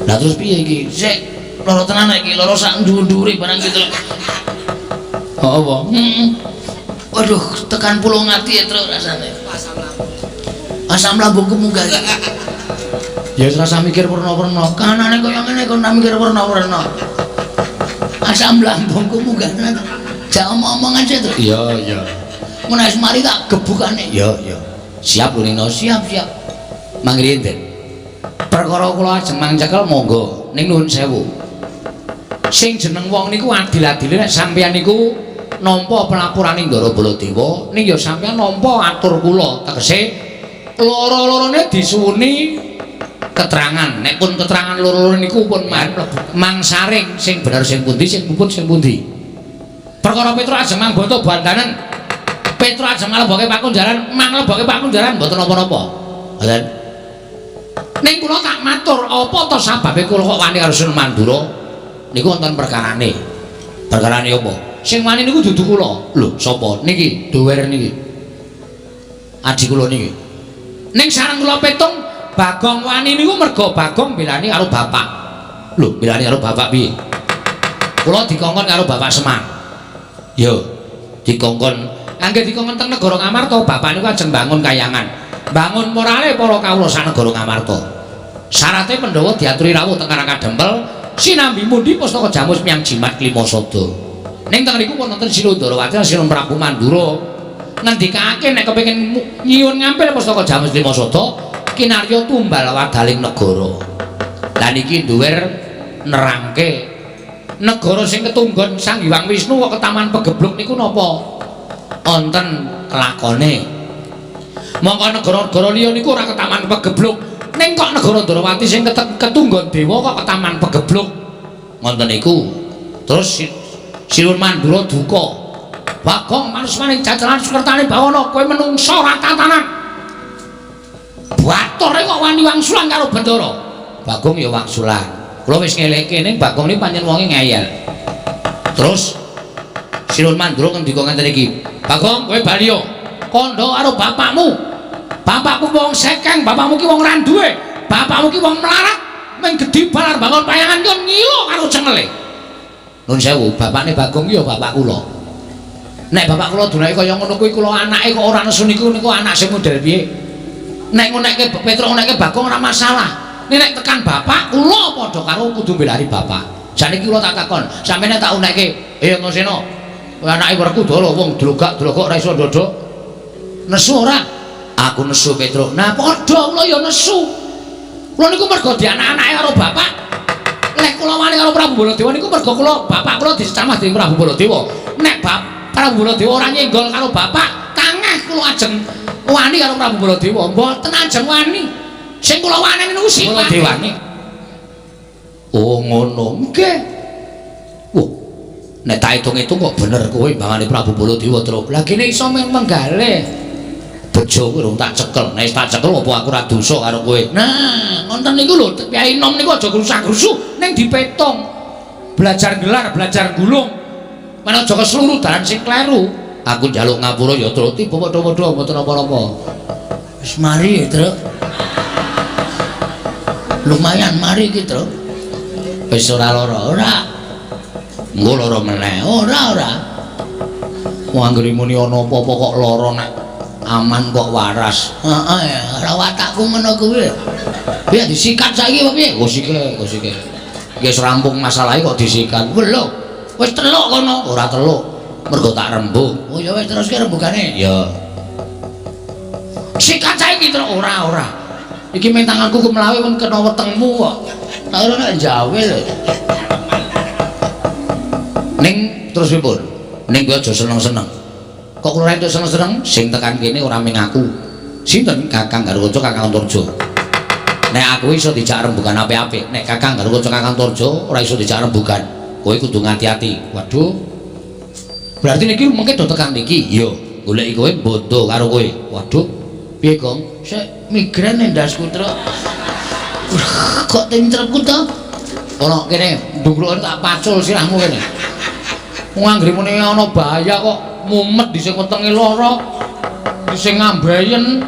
Lah terus piye iki? Sik, lara tenan iki, lara sak dhuwur-dhuwure barang iki, Tru. Oh, apa? Heeh. Waduh, tekan pulung ati ya, Tru, rasane. Asam lambungku munggah iki. Ya wis rasa mikir werna-werna. Kanane kaya ngene kok mikir werna-werna. Asam lambungku munggah tenan. Jak omong-omongan sik, Tru. Iya, iya. Mun wis mari tak gebukane. Iya, iya. Siap lho Nino, siap, siap. Mangriyen, Den. Perkara kula ajeng mangcekel monggo ning nuwun sewu. Sing jeneng wong niku adil-adile nek sampeyan niku nampa pelapurane Ndara Baladewa, ning ya sampeyan nampa atur kula, tegese loro-lorone disuwuni keterangan. Nek pun keterangan loro-loro niku pun mangsaring sing bener sing pundi, sing puput sing pundi. Perkara Petro ajeng mangboto bandanen. Petro ajeng nglebokke pakunjaran, manglebokke pakunjaran mboten napa-napa. Ngoten. Ning kula tak matur, apa to sababe kula kok wani karo Sinuwun Mandura? Niku wonten perkarane. Perkarane apa? Sing wani niku dudu kula. Lho, sapa? Niki, duwer niki. Adi kula niki. Ning sareng kula petung Bagong wani niku mergo Bagong belani karo bapak. Lho, belani karo bapak piye? Kula dikongkon karo Bapak Semar. Yo, dikongkon angge dikongkon teng negara Ngamarta, bapak niku ajeng bangun kayangan. Bangun morale para kawula sak negara Ngamarta. Syarate Pandhawa diaturi rawuh teng Karang Kadempel sinambi mundi pustaka jamus miyang jimat Klimasada. Ning teng riku wonten Sinuwun Ndarawati Sinuwun Prabu Mandura ngendikake nek kepengin nyuwun ngampil pustaka jamus Klimasada kinarya tumbal wadaling negara. Lah niki duwer nerangke negara sing ketunggon Sang Hyang Wisnu kok ketaman pegebluk niku napa? Wonten kelakone. Mongko negara-negara liya niku ora ketaman pegebluk. Ning kok negara Ndarawati sing ketunggon dewa kok ketaman pegebluk. Ngoten niku. Terus Sinuwun Mandura duka. Bagong manusmaning jajaran sukertane bawana kowe menungsa ora tatanan. Batore kok wani wangsulan karo Bendara. Bagong ya wangsulan. Kula wis ngeleke ning Bagong niki pancen wonge ngeyel. Terus Sinuwun Mandura ngendika ngenten iki. Bagong kowe bali yo. Kandha karo bapakmu. Bapakku wong sekeng, bapakmu ki wong ra duwe. Bapakmu ki wong melarat, mung gedhi balar bangun payangan ki ngilo karo cengele. Nun sewu, bapakne Bagong ki ya bapak kula. Nek bapak kula dunake kaya ngono kuwi kula anake kok ora nesu niku niku anak sing model piye? Nek ngonekke Petruk ngonekke Bagong ora masalah. Nek nek tekan bapak kula padha karo kudu mbelani bapak. Saniki kula tak takon, sampeyan tak unekke, "Eh Antasena, kowe anake Werkudara wong dlogak-dlogok ora iso ndodok." Nesu ora? Aku nesu Petruk. Nah padha kula ya nesu. Kula niku mergo dianak-anake karo bapak. Lek kula wani karo Prabu Baladewa niku mergo kula bapak kula dicamah dening Prabu Baladewa. Nek Prabu Baladewa ora nyenggol karo bapak, tangeh kula ajeng wani karo Prabu Baladewa. Mboten ajeng wani. Sing kula waneni niku sifat Baladewane. Oh ngono. Nggih. Wah. Nek tak hitung-hitung kok bener kowe bangane Prabu Baladewa, Truk. Lah kene iso menggalih. Bejo kuwi rung tak cekel. Nek tak cekel apa aku ora dosa karo kowe. Nah, ngoten niku lho, Kyai nom niku aja grusak-grusu ning dipetung. Belajar gelar, belajar gulung. Men aja keseluruh dalan sing kleru. Aku njaluk ngapura ya, Truk. Tiba padha-padha mboten napa-napa. Wis mari, Truk. Lumayan mari iki, Truk. Wis ora lara, ora. Engko lara meneh. Ora, ora. Wong anggere muni ana apa-apa kok lara nek aman kok waras. Heeh, ora watakku ngono kuwi. Piye disikat saiki apa piye? Go sike, go sike. Wis rampung masalahe kok disikat. Lho, wis teluk kono. Ora teluk. Mergo tak rembug. Oh ya wis teruske rembugane. Ya. Sikat saiki terus ora ora. Iki men tanganku kemlawe men kena wetengmu kok. Tak ora nek jawil. Ning terus pripun? Ning kowe aja seneng-seneng. Kok kula entuk seneng-seneng sing tekan kene ora ming aku. Sinten? Kakang Garukaca, Kakang Antarja. Nek aku iso dijak rembugan apik-apik, nek Kakang Garukaca, Kakang Antarja ora iso dijak rembugan. Kowe kudu ngati-ati. Waduh. Berarti niki mengke do tekan niki. Iya, goleki kowe bondo karo kowe. Waduh. Piye, Gong? Sik migren endasku, Truk. Kok tintrepku to? Ana kene, ndungkruk tak pacul sirahmu kene. Wong anggere muni ana bahaya kok mumet dhisik wetenge lara, dhisik ngambeyen.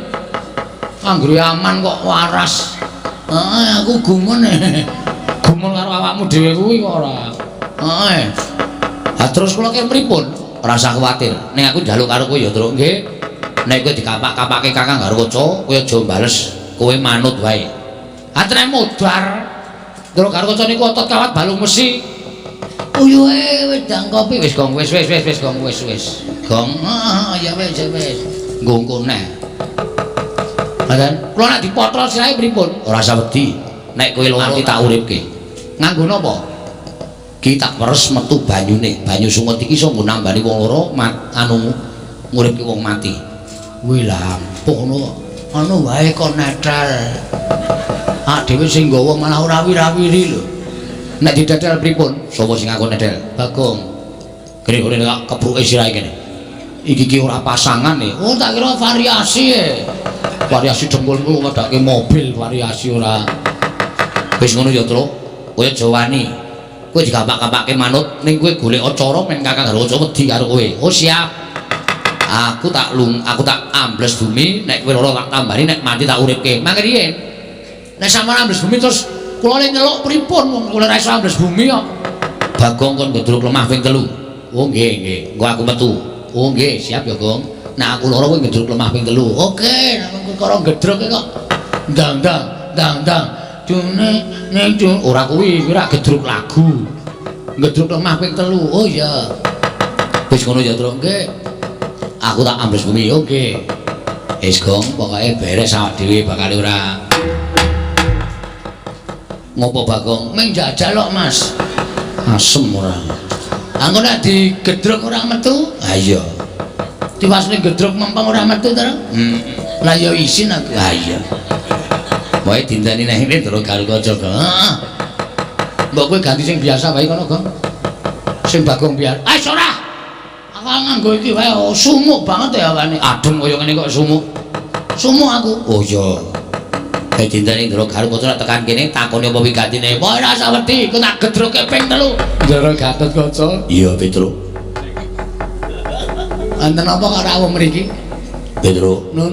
Anggere aman kok waras. Heeh, aku gumun. Gumun karo awakmu dhewe kuwi kok ora. Heeh. Ha terus kula ki pripun? Ora usah kuwatir. Ning aku njaluk karo kowe ya, Truk, nggih. Nek kowe dikapak-kapake Kakang Garukaca, kowe aja bales, kowe manut wae. Atene modar. Truk Garukaca niku otot kawat balung mesi. Uyuhe wedang kopi wis gong wis wis wis wis gong wis wis. Gong. Heeh, ya wis ya wis. Nggo neh. Ngoten. Kula nek dipotol sirahe pripun? Ora usah wedi. Nek kowe loro tak uripke. Nganggo napa? Ki tak peres metu banyune. Banyu sungut iki iso nggo nambani wong loro anu nguripke wong mati. Kuwi lampuh ngono kok. Anu wae kon netel. Ah dhewe sing nggawa malah ora wira-wiri lho. Nek ditetel pripun? Sapa sing aku netel? Bagong. Kene kene tak kebruke sirahe kene. Iki ki ora pasangan e. Oh, tak kira variasi e. Variasi dengkulmu wedake mobil variasi ora. Wis ngono ya, Truk. Kowe aja wani. Kowe digapak-gapake manut ning kowe golek cara men Kakang Garuda wedi karo kowe. Oh, siap. Aku tak lung, aku tak ambles bumi, nek kowe lara tak tambani, nek mati tak uripke. Mangke riyen. Nek sampeyan ambles bumi terus kula le nyeluk pripun wong kula ora iso ambles bumi kok. Bagong kon gedruk lemah ping 3. Oh nggih, nggih. Engko aku metu. Oh nggih, siap ya, Gong. Nek aku lara kowe gedruk lemah ping 3. Oke, nek perkara gedruk kok. Ndang ndang ndang ndang. Dune ning ora kuwi, kuwi ora gedruk lagu. Gedruk lemah ping 3. Oh iya. Wis ngono ya, Truk. Nggih. Aku tak ambles bumi. Oke. Wis, Gong, pokoke beres awak dhewe bakal ora. Ngopo Bagong? Ming jajal kok, Mas. Asem ora. Angko nek digedruk ora metu? Ha iya. Tiwasne gedruk mempeng ora metu to? Heeh. Lah ya isin aku. Ha iya. Wae dinteni neh ngene terus karo kaca. Heeh. Mbok kowe ganti sing biasa wae kono, Gong. Sing Bagong biar. Ah ora. Aku nganggo iki wae sumuk banget ya awane. Adem kaya ngene kok sumuk. Sumuk aku. Oh iya. Eh dinteni Ndara Garuda tekan kene takoni apa wigatine. Wah ora usah wedi, iku tak gedruke ping 3. Ndara Gatotkaca. Iya, Petruk. Enten apa kok rawuh mriki? Petruk, Nun.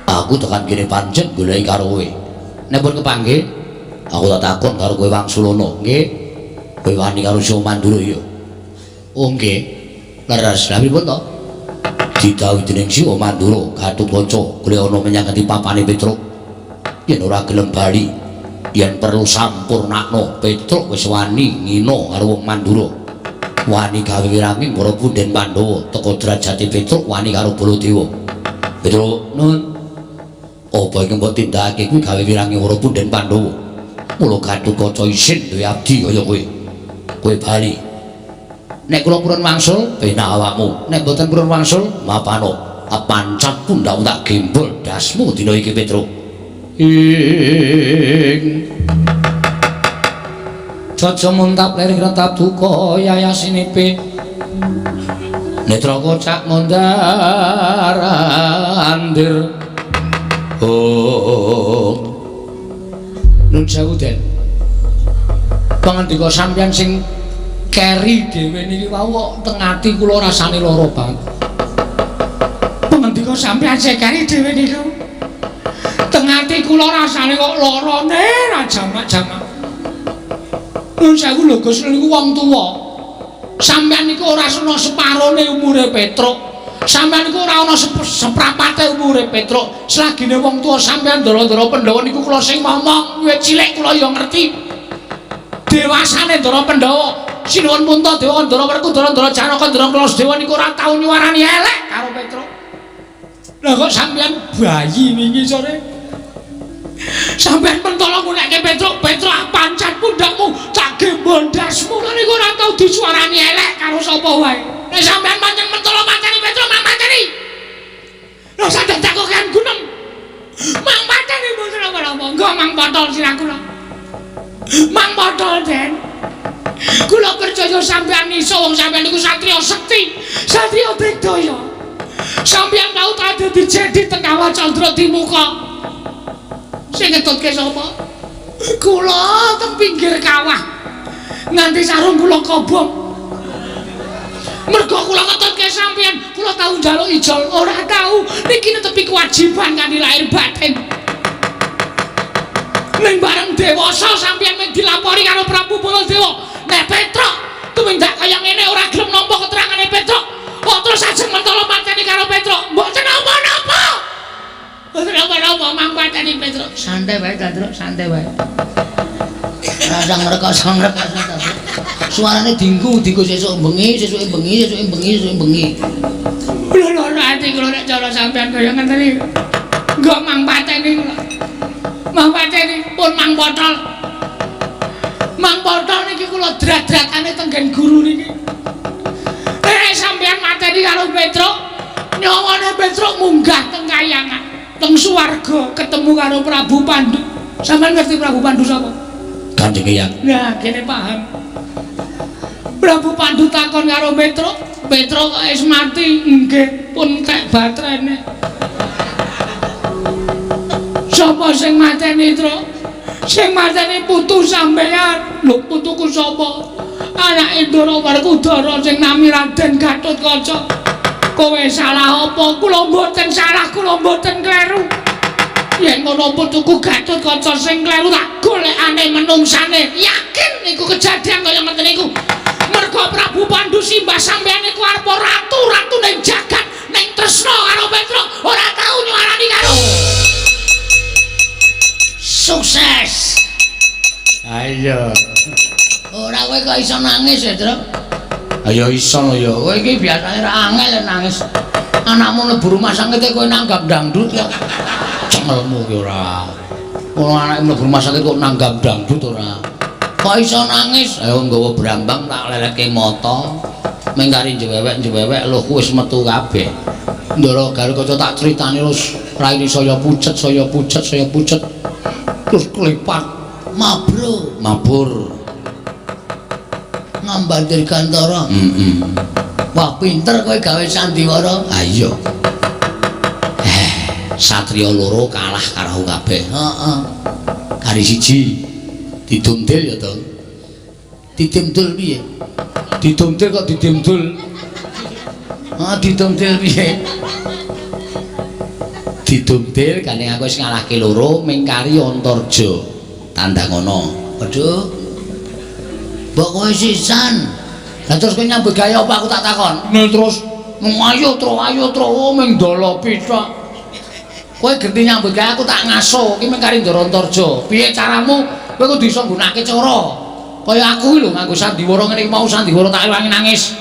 Aku tekan kene pancen goleki karo kowe. Nek pun kepanggih, aku tak takon karo kowe Wangsulana. Nggih. Kowe wani karo Siwa Mandura ya? Oh nggih. Leres. Lha pripun to? Didhawuhi dening Siwa Mandura Gatotkaca golek ana menyang ngendi papane Petruk. Yen ora gelem bali, yen perlu sampurnakno Petruk wis wani ngina karo wong Mandura. Wani gawe wiranging para punden Pandhawa teka derajate Petruk wani karo Baladewa. Petruk, nun. Apa iki mbok tindakake kuwi gawe wiranging para punden Pandhawa? Mula Gatotkaca isin duwe abdi kaya kowe. Kowe bali. Nek kula purun wangsul, penak awakmu. Nek mboten purun wangsul, mapano. Pancat pundhakmu tak gembol dasmu dina iki Petruk. Ing Jaja muntap lir kretap duka yayasinipe Netra kocak mondar andir. Oh. Nun sewu, Den. Pangandika sampeyan sing keri dhewe niki wau kok teng ati kula rasane lara banget. Pangandika sampeyan sing keri dhewe niku teng ati kula rasane kok larane ra jamak-jamak. Nun sewu lho Gus, niku wong tuwa. Sampeyan niku ora ana separone umure Petruk. Sampeyan niku ora ana seprapate umure Petruk. Selagine wong tuwa sampeyan ndara-ndara Pandhawa niku kula sing momong, wiwit cilik kula ya ngerti. Dewasane Ndara Pandhawa, Sinuwun Puntadewa, Ndara Werkudara, Ndara Janaka, Ndara Kaladewa niku ora tau nyuwarani elek karo Petruk. Lah kok sampeyan bayi wingi sore? Sampeyan pentolo ngunekke Petruk, Petruk pancat pundhakmu, tak gembol ndasmu. Lha niku ora tau disuarani elek karo sapa wae. Nek sampeyan pancen mentolo mateni Petruk, mang mateni. Lah sadar takokan gunem. Mang mateni mboten napa-napa. Engko mang potol sirah kula. Mang potol, Den. Kula percaya sampeyan iso, wong sampeyan niku satriya sekti, satriya digdaya. Sampeyan tau dadi jedi teng Kawah Candra Dimuka. Sing ngetutke sapa? Kula teng pinggir kawah. Nganti sarung kula kobong. Mergo kula ngetutke sampeyan, kula tau njaluk ijol, ora tau. Niki netepi kewajiban kanthi lahir batin. Ning bareng dewasa sampeyan mung dilapori karo Prabu Baladewa. Nek Petruk tumindak kaya ngene ora gelem nampa keterangane Petruk. Kok terus ajeng mentolo mateni karo Petruk? Mboten napa-napa. Mboten napa-napa mang pateni Petruk. Santai wae, Truk, santai wae. Rasa ngrekoso-ngrekoso ta. Suarane dingku, dingku sesuk bengi, sesuke bengi, sesuke bengi, sesuke bengi. Lho lho ati kula nek cara sampean kaya ngene iki. Enggak mang pateni kula. Mang pateni pun mang potol. Mang potol niki kula drat-dratane tenggen guru niki. Nek sampean mateni karo Petruk, nyawane Petruk munggah teng kayangan, teng swarga ketemu karo Prabu Pandu. Sampean ngerti Prabu Pandu sapa? Kanjeng Eyang. Nah, kene paham. Prabu Pandu takon karo Petruk, Petro kok wis mati? Nggih, pun tek baterene. Sapa sing mateni, Tru? Sing mateni putu sampeyan. Lho, putuku sapa? Anake Ndara Werkudara sing nami Raden Gatotkaca. Kowe salah apa? Kula mboten salah, kula mboten kleru. Yen ngono putuku Gatotkaca sing kleru tak golekane menungsane. Yakin niku kejadian kaya ngeten niku. Mergo Prabu Pandu simbah sampeyan iku arep ratu-ratu ning jagat, ning tresna karo Petro, ora tau nyuarani karo. Sukses. Ayo. Ora kowe kok iso nangis ya, Tru? Ayo iso lho ya. Kowe iki biasane ra angel nangis. Anakmu mlebu rumah sakit kowe nanggap dangdut ya. Cengelmu ki ora. Ngono anake mlebu rumah sakit kok nanggap dangdut ora. Kok iso nangis? Ayo nggawa brambang tak leletke mata. Meng kari njewewek-njewewek luhku wis metu kabeh. Ndara Garukaca tak critani terus raine saya pucet, saya pucet, saya pucet. Terus klepat mabur, mabur. Ngambar Dirgantara. Heeh. Wah, pinter kowe gawe sandiwara. Ha iya. Satriya loro kalah karo kabeh. Heeh. Kari siji didumdil ya to. Didumdul piye? Didumdil kok didumdul. Heeh, didumdil piye? Didumdil gandeng aku wis ngalahke loro ming kari Antarja. Tandang ana. Waduh. Mbok kowe sisan. Lah terus kowe nyambut gawe apa aku tak takon? Nek terus ayo tro ayo tro ming dolo pithak. Kowe genti nyambut gawe aku tak ngaso iki ming kari Ndara Antarja. Piye caramu? Kowe kudu iso nggunakake cara. Kaya aku iki lho nganggo sandiwara ngene iki mau sandiwara tak ewangi nangis.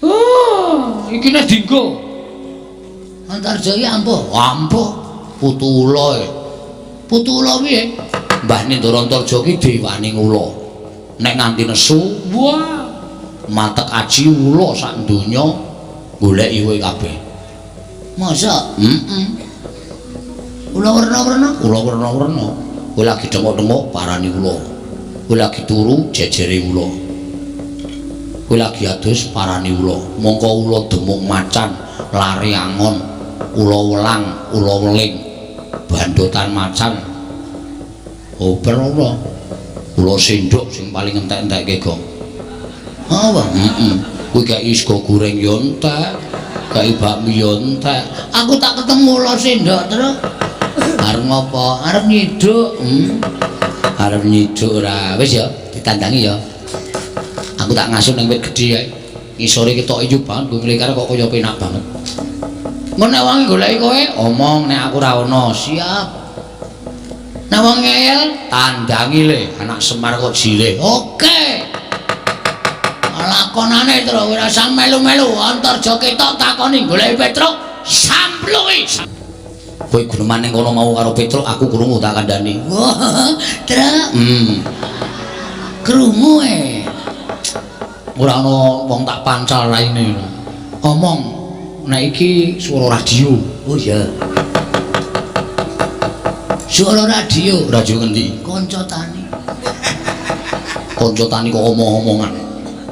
Oh, iki nek dinggo. Antarja iki ampuh. Ampuh. Putu ula e. Putu ula piye? Mbah Ndara Antarja iki dewane ula. Nek nganti nesu, wah, matek aji ula sak donya goleki kowe kabeh. Masa? Heeh. Ula werna-werna? Ula werna-werna. Kowe lagi dengok-dengok parani ula. Kowe lagi turu jejere ula. Kowe lagi adus parani ula. Mongko ula demung macan, lari angon, ula welang, ula weling, bandotan macan. Oper ula. Ula sendok sing paling entek-entekke, Gong. Apa? Heeh. Kuwi kei sego goreng yo entek, kei bakmi yo entek. Aku tak ketemu ula sendok terus. Arep ngopo? Arep nyiduk. Arep nyiduk ora. Wis ya, ditandangi ya. Aku tak ngasuh ning wit gedhe kae. Ngisore ketok ijo banget, nggo nglekar kok kaya penak banget. Engko nek wong goleki kowe, omong nek aku ora ono. Siap. Nek wong ngeyel, tandangi le, anak Semar kok jile. Oke. Lakonane terus ora usah melu-melu, Antarja ketok takoni goleki Petruk, sampluki. Kowe guneman ning kono mau karo Petruk, aku krungu tak kandhani. Wah, Truk. Krungu e. Ora ana wong tak pancal raine. Omong nek iki swara radio. Oh iya. Swara radio. Radio ngendi? Kanca tani. Kanca tani kok omong-omongan.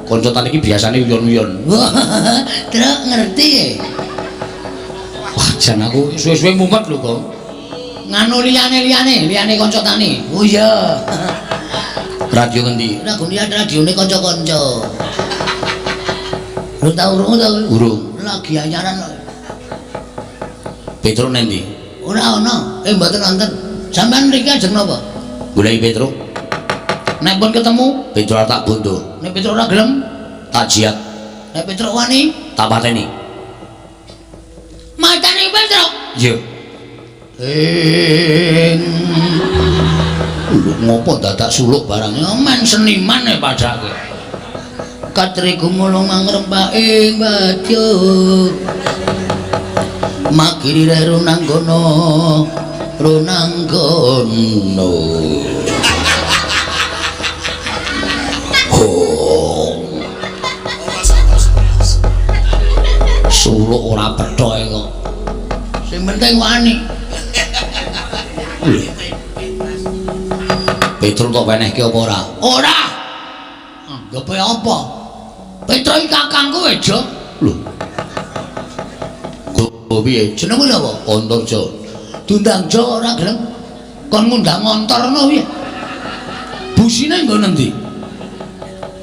Kanca tani iki biasane uyon-uyon. Wah, Truk ngerti e. Wah, jan aku suwe-suwe mumet lho, Gong. Nganu liyane-liyane, liyane kanca tani. Oh iya. Radio ngendi? Radione kanca-kanca. Lu tau urung ta kowe? Urung. Lagi anyaran kok. Petruk nendi? Ora ana. Mboten wonten. Sampeyan mriki ajeng napa? Goleki Petruk. Nek pun ketemu, Petruk tak bondo. Nek Petruk ora gelem, tak jiat. Nek Petruk wani, tak pateni. Mateni Petruk? Iya. Ngopo dadak suluk barang? Ya men seniman e padake. Katri gumulung mangrempake ing badya. Magiri runanggono, runanggono. Oh. Suluk ora pethoke kok. Sing penting wani. Petruk kok wenehke apa ora? Ora. Anggepe apa? Petro iki kakangku Ejo. Lho. Kok piye? Jenengmu sapa? Antarja. Diundang Jo ora gelem. Kon ngundang Antarna piye? Busine nggo nendi?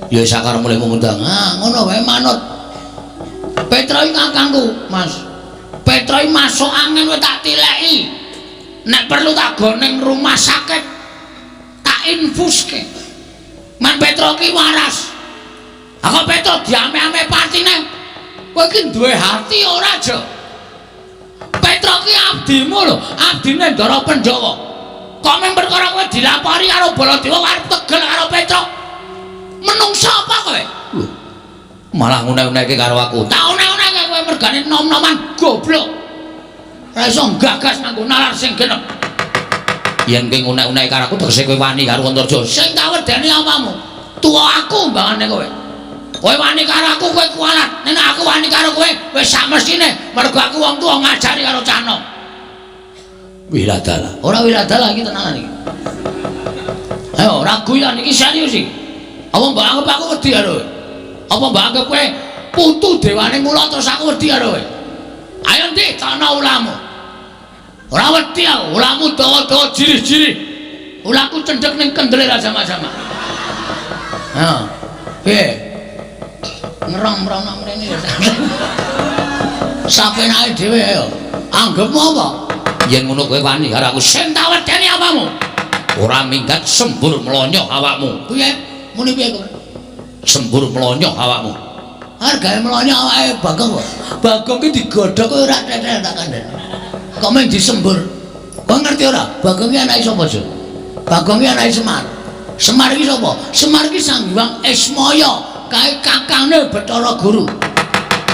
Ya sakarepmu lek ngundang. Ah, ngono wae manut. Petro iki kakangku, Mas. Petro iki masuk angin kowe tak tileki. Nek perlu tak go ning rumah sakit. Tak infuske. Man Petro ki waras. Aku Petro diame-ame patine. Kowe iki duwe hati ora, Jo? Petro ki abdimu lho, abdine Ndara Pandhawa. Kok mung perkara kowe dilapori karo Baladewa arep tegel karo Petro. Menungsa apa kowe? Lho. Malah ngune-uneke karo aku. Tak une-uneke kowe mergane nom-noman goblok. Ora iso gagas nganggo nalar sing genep. Yen kowe ngune-uneke karo aku tegese kowe wani karo Antarja. Sing tak wedeni apamu? Tuwa aku mbangane kowe. Kowe wani karo aku kowe kualat. Nek aku wani karo kowe wis sak mestine mergo aku wong tuwa ngajari karo cah nom. Wiladalah. Ora wiladalah iki tenanan iki. Ayo ora guyon iki serius iki. Apa mbok anggap aku wedi karo kowe? Apa mbok anggap kowe putu dewane mula terus aku wedi karo kowe? Ayo ndi tono ulamu. Ora wedi aku, ulamu dawa-dawa jirih-jirih. Ulaku cendhek ning kendele ra sama-sama. Ha. Piye? Ngerong-ngerong mrene ya. Sapenake dhewe ayo. Anggepmu apa? Yen ngono kowe wani karo aku. Sing tak wedeni apamu? Ora minggat sembur mlonyoh awakmu. Piye? Muni piye kowe? Sembur mlonyoh awakmu. Arep gawe mlonyoh awake Bagong kok. Bagong ki digodhog kowe ora tetel tak kandhani. Kok mung disembur. Kowe ngerti ora? Bagong ki anake sapa, Jo? Bagong ki anake Semar. Semar ki sapa? Semar ki Sang Hyang Ismaya, kae kakangne Bathara Guru.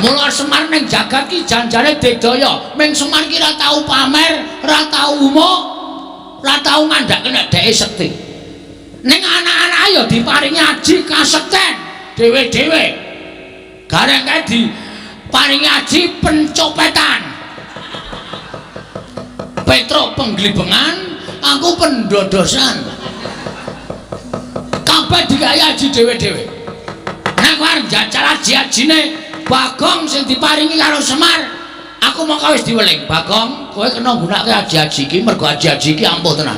Mula Semar ning jagat ki janjane digdaya. Ming Semar ki ora tau pamer, ora tau umuk, ora tau ngandhake nek dheke sekti. Ning anak-anake ya diparingi aji kasekten dhewe-dhewe. Gareng kae diparingi aji pencopetan. Petro penglibengan, aku pendodosan. Kabeh digawe aji dhewe-dhewe. Nek kowe arep njajal aji-ajine Bagong sing diparingi karo Semar, aku mongko wis diweling. Bagong, kowe kena nggunakake aji-aji iki mergo aji-aji iki ampuh tenan.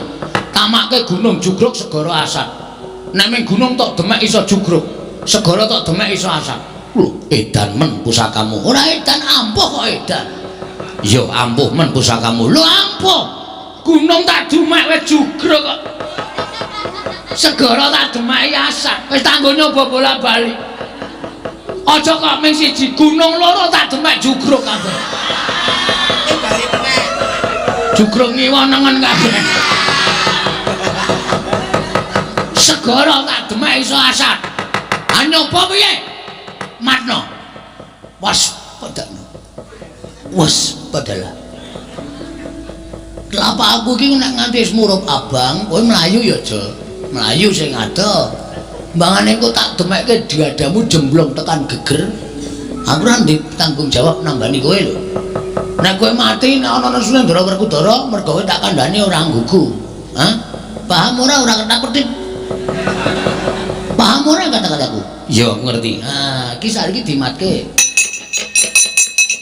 Tamake gunung jugruk segara asat. Nek ming gunung tok demek iso jugruk, segara tok demek iso asat. Lho, edan men pusakamu. Ora edan, ampuh kok edan. Ya ampuh men pusakamu. Lho ampuh. Gunung tak demek wis jugruk kok. Segara tak demeki asat. Wis tak nggo nyoba bola-bali. Aja kok ming siji, gunung loro tak demek jugruk kabeh. Jugruk ngiwa nengen kabeh. Segara tak demek iso asat. Ha nyoba piye? Matno. Waspadakno. Waspadalah. Kelapa aku iki nek nganti wis murup abang, kowe mlayu ya, Jo. Mlayu sing adoh. Mbangane engko tak demekke diadamu jemblong tekan geger. Aku ora ndek tanggung jawab nambani kowe lho. Nek kowe mati nek ana nesune Ndara Werkudara, mergo kowe tak kandhani ora nggugu. Hah? Paham ora ora ketak-ketik? Paham ora kata-kataku? Ya, aku ngerti. Nah, iki saiki dimatke.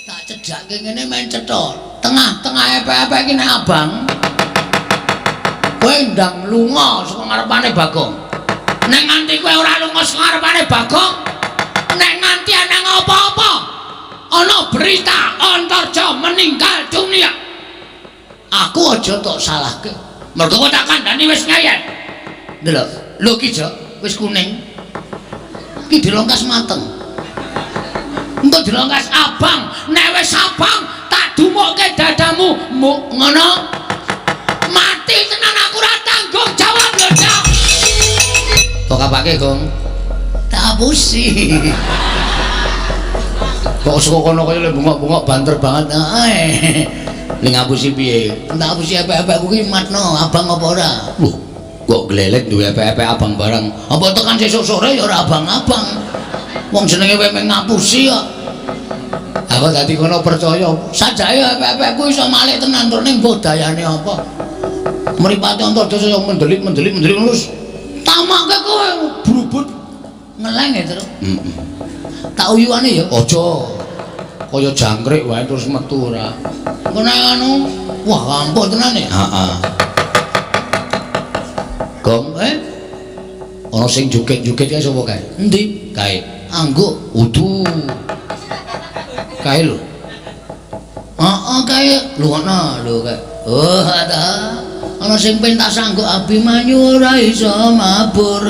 Tak cedhakke ngene main cetha. Tengah-tengah epek-epek iki nek abang. Kowe ndang lunga saka ngarepane Bagong. Nek nganti kowe ora lunga saka ngarepane Bagong, nek nganti ana apa-apa, ana berita Antarja meninggal dunia. Aku aja tok salahke. Mergo kowe tak kandhani wis ngeyel. Ndelok, lho ki Jo, wis kuning. Ki dilongkas mateng. Engko dilongkas abang, nek wis abang tak dumukke dadamu. Muk ngono. Mati tenan aku ora tanggung jawab lho, Cak. Kok kapake, Gong? Tak apusi. Kok saka kono kaya le bengok-bengok banter banget. Heeh. Ning ngapusi piye? Tak apusi epek-epekku ki matno abang apa ora? Lho, kok glelek duwe epek-epek abang barang. Apa tekan sesuk sore ya ora abang-abang. Wong jenenge kowe mung ngapusi kok. Aku dadi kono percaya. Sajake epek-epekku iso malik tenan tur ning budayane apa. Mripate Antarja saya mendelik-mendelik mendelik terus tamake kowe brubut Ngeleng ya, Truk. Heeh. Tak uyuane ya. Aja. Kaya jangkrik wae terus metu ora. Engko nek anu, wah ampuh tenan ya. Heeh. Gong, Ana sing joget-joget kae sapa kae? Endi? Kae. Angguk. Udu. Kae lho. Heeh, kae. Lho ana lho kae. Oh, ada. Ana sing pentas angguk Abimanyu ora iso mabur.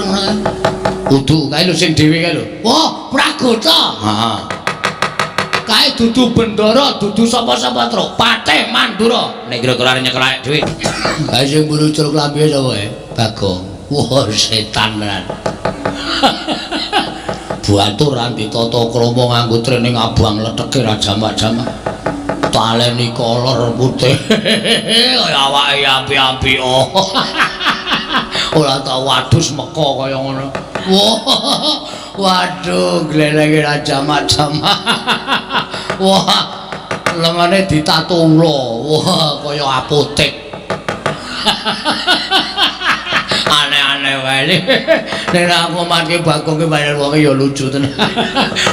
Udu, kae lho sing dhewe kae lho. Wah, Pragota. Heeh. Kae dudu bendara, dudu sapa-sapa, Truk. Patih Mandura. Nek kira-kira arep nyekel awake dhewe. Kae sing mburu celuk lambe sapa kae? Bagong. Wah, setan tenan. Batur ra ditata krama nganggo training abang leteke ra jamak-jamak. Taleni kolor putih. Kaya awake api-api. Oh. Ora tau wadus meka kaya ngono. Wah, waduh, glelenge ra jamak-jamak. Wah, lengane ditato ula. Wah, kaya apotek. Aneh-aneh wae. Nek aku mati Bagong ki bayar wonge ya lucu tenan.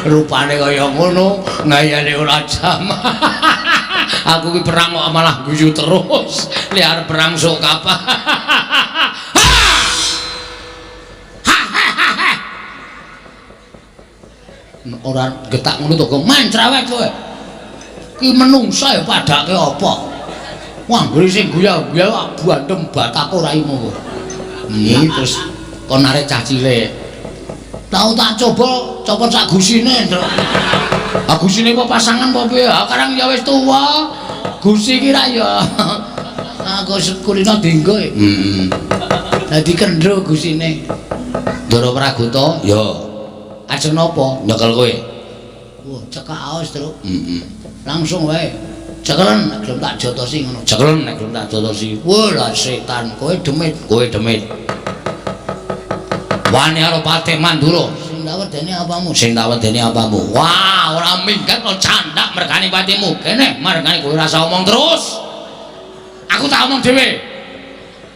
Rupane kaya ngono, ngayale ora jamak. Aku ki perang kok malah guyu terus. Li arep perang sok kapan? Ora getak ngono to, Gong. Mancrawet kowe. Ki menungsa ya padake apa? Wah, nggone sing guya-guya bandem batako raimu kowe. Terus kon narik cah cilik. Tau tak coba copot sak gusine, Nduk. Ah gusine apa pasangan apa piye? Ah karang ya wis tuwa. Gusi ki ra ya. Aku sekulino dinggo. Heeh. Dadi kendro gusine. Ndara Pragota? Ya. Ajeng napa? Nyekel kowe. Wah, cekak aos, Truk. Heeh. Langsung wae. Cekelen nek gelem tak jotosi ngono. Cekelen nek gelem tak jotosi. Wah, lah setan, kowe demit. Kowe demit. Wani karo Patih Mandura. Sing tak wedeni apamu? Sing tak wedeni apamu? Wah, ora minggat kok candak mergane patimu. Kene mergane kowe ora usah omong terus. Aku tak omong dhewe.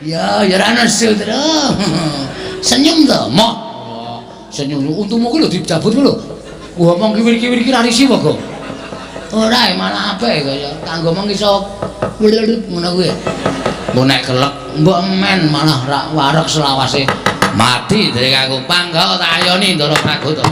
Ya, ya ora nesu, Truk. Senyum to, moh. Senyum untumu ki lho dicabut ku lho. Ngomong kiwir-kiwir iki ra risi apa, Gong? Ora, malah apik kaya kanggo mong iso ngono kuwi. Mbok nek kelek mbok men malah ra wareg selawase. Mati dari aku pangga tak ayoni Ndara Pragota.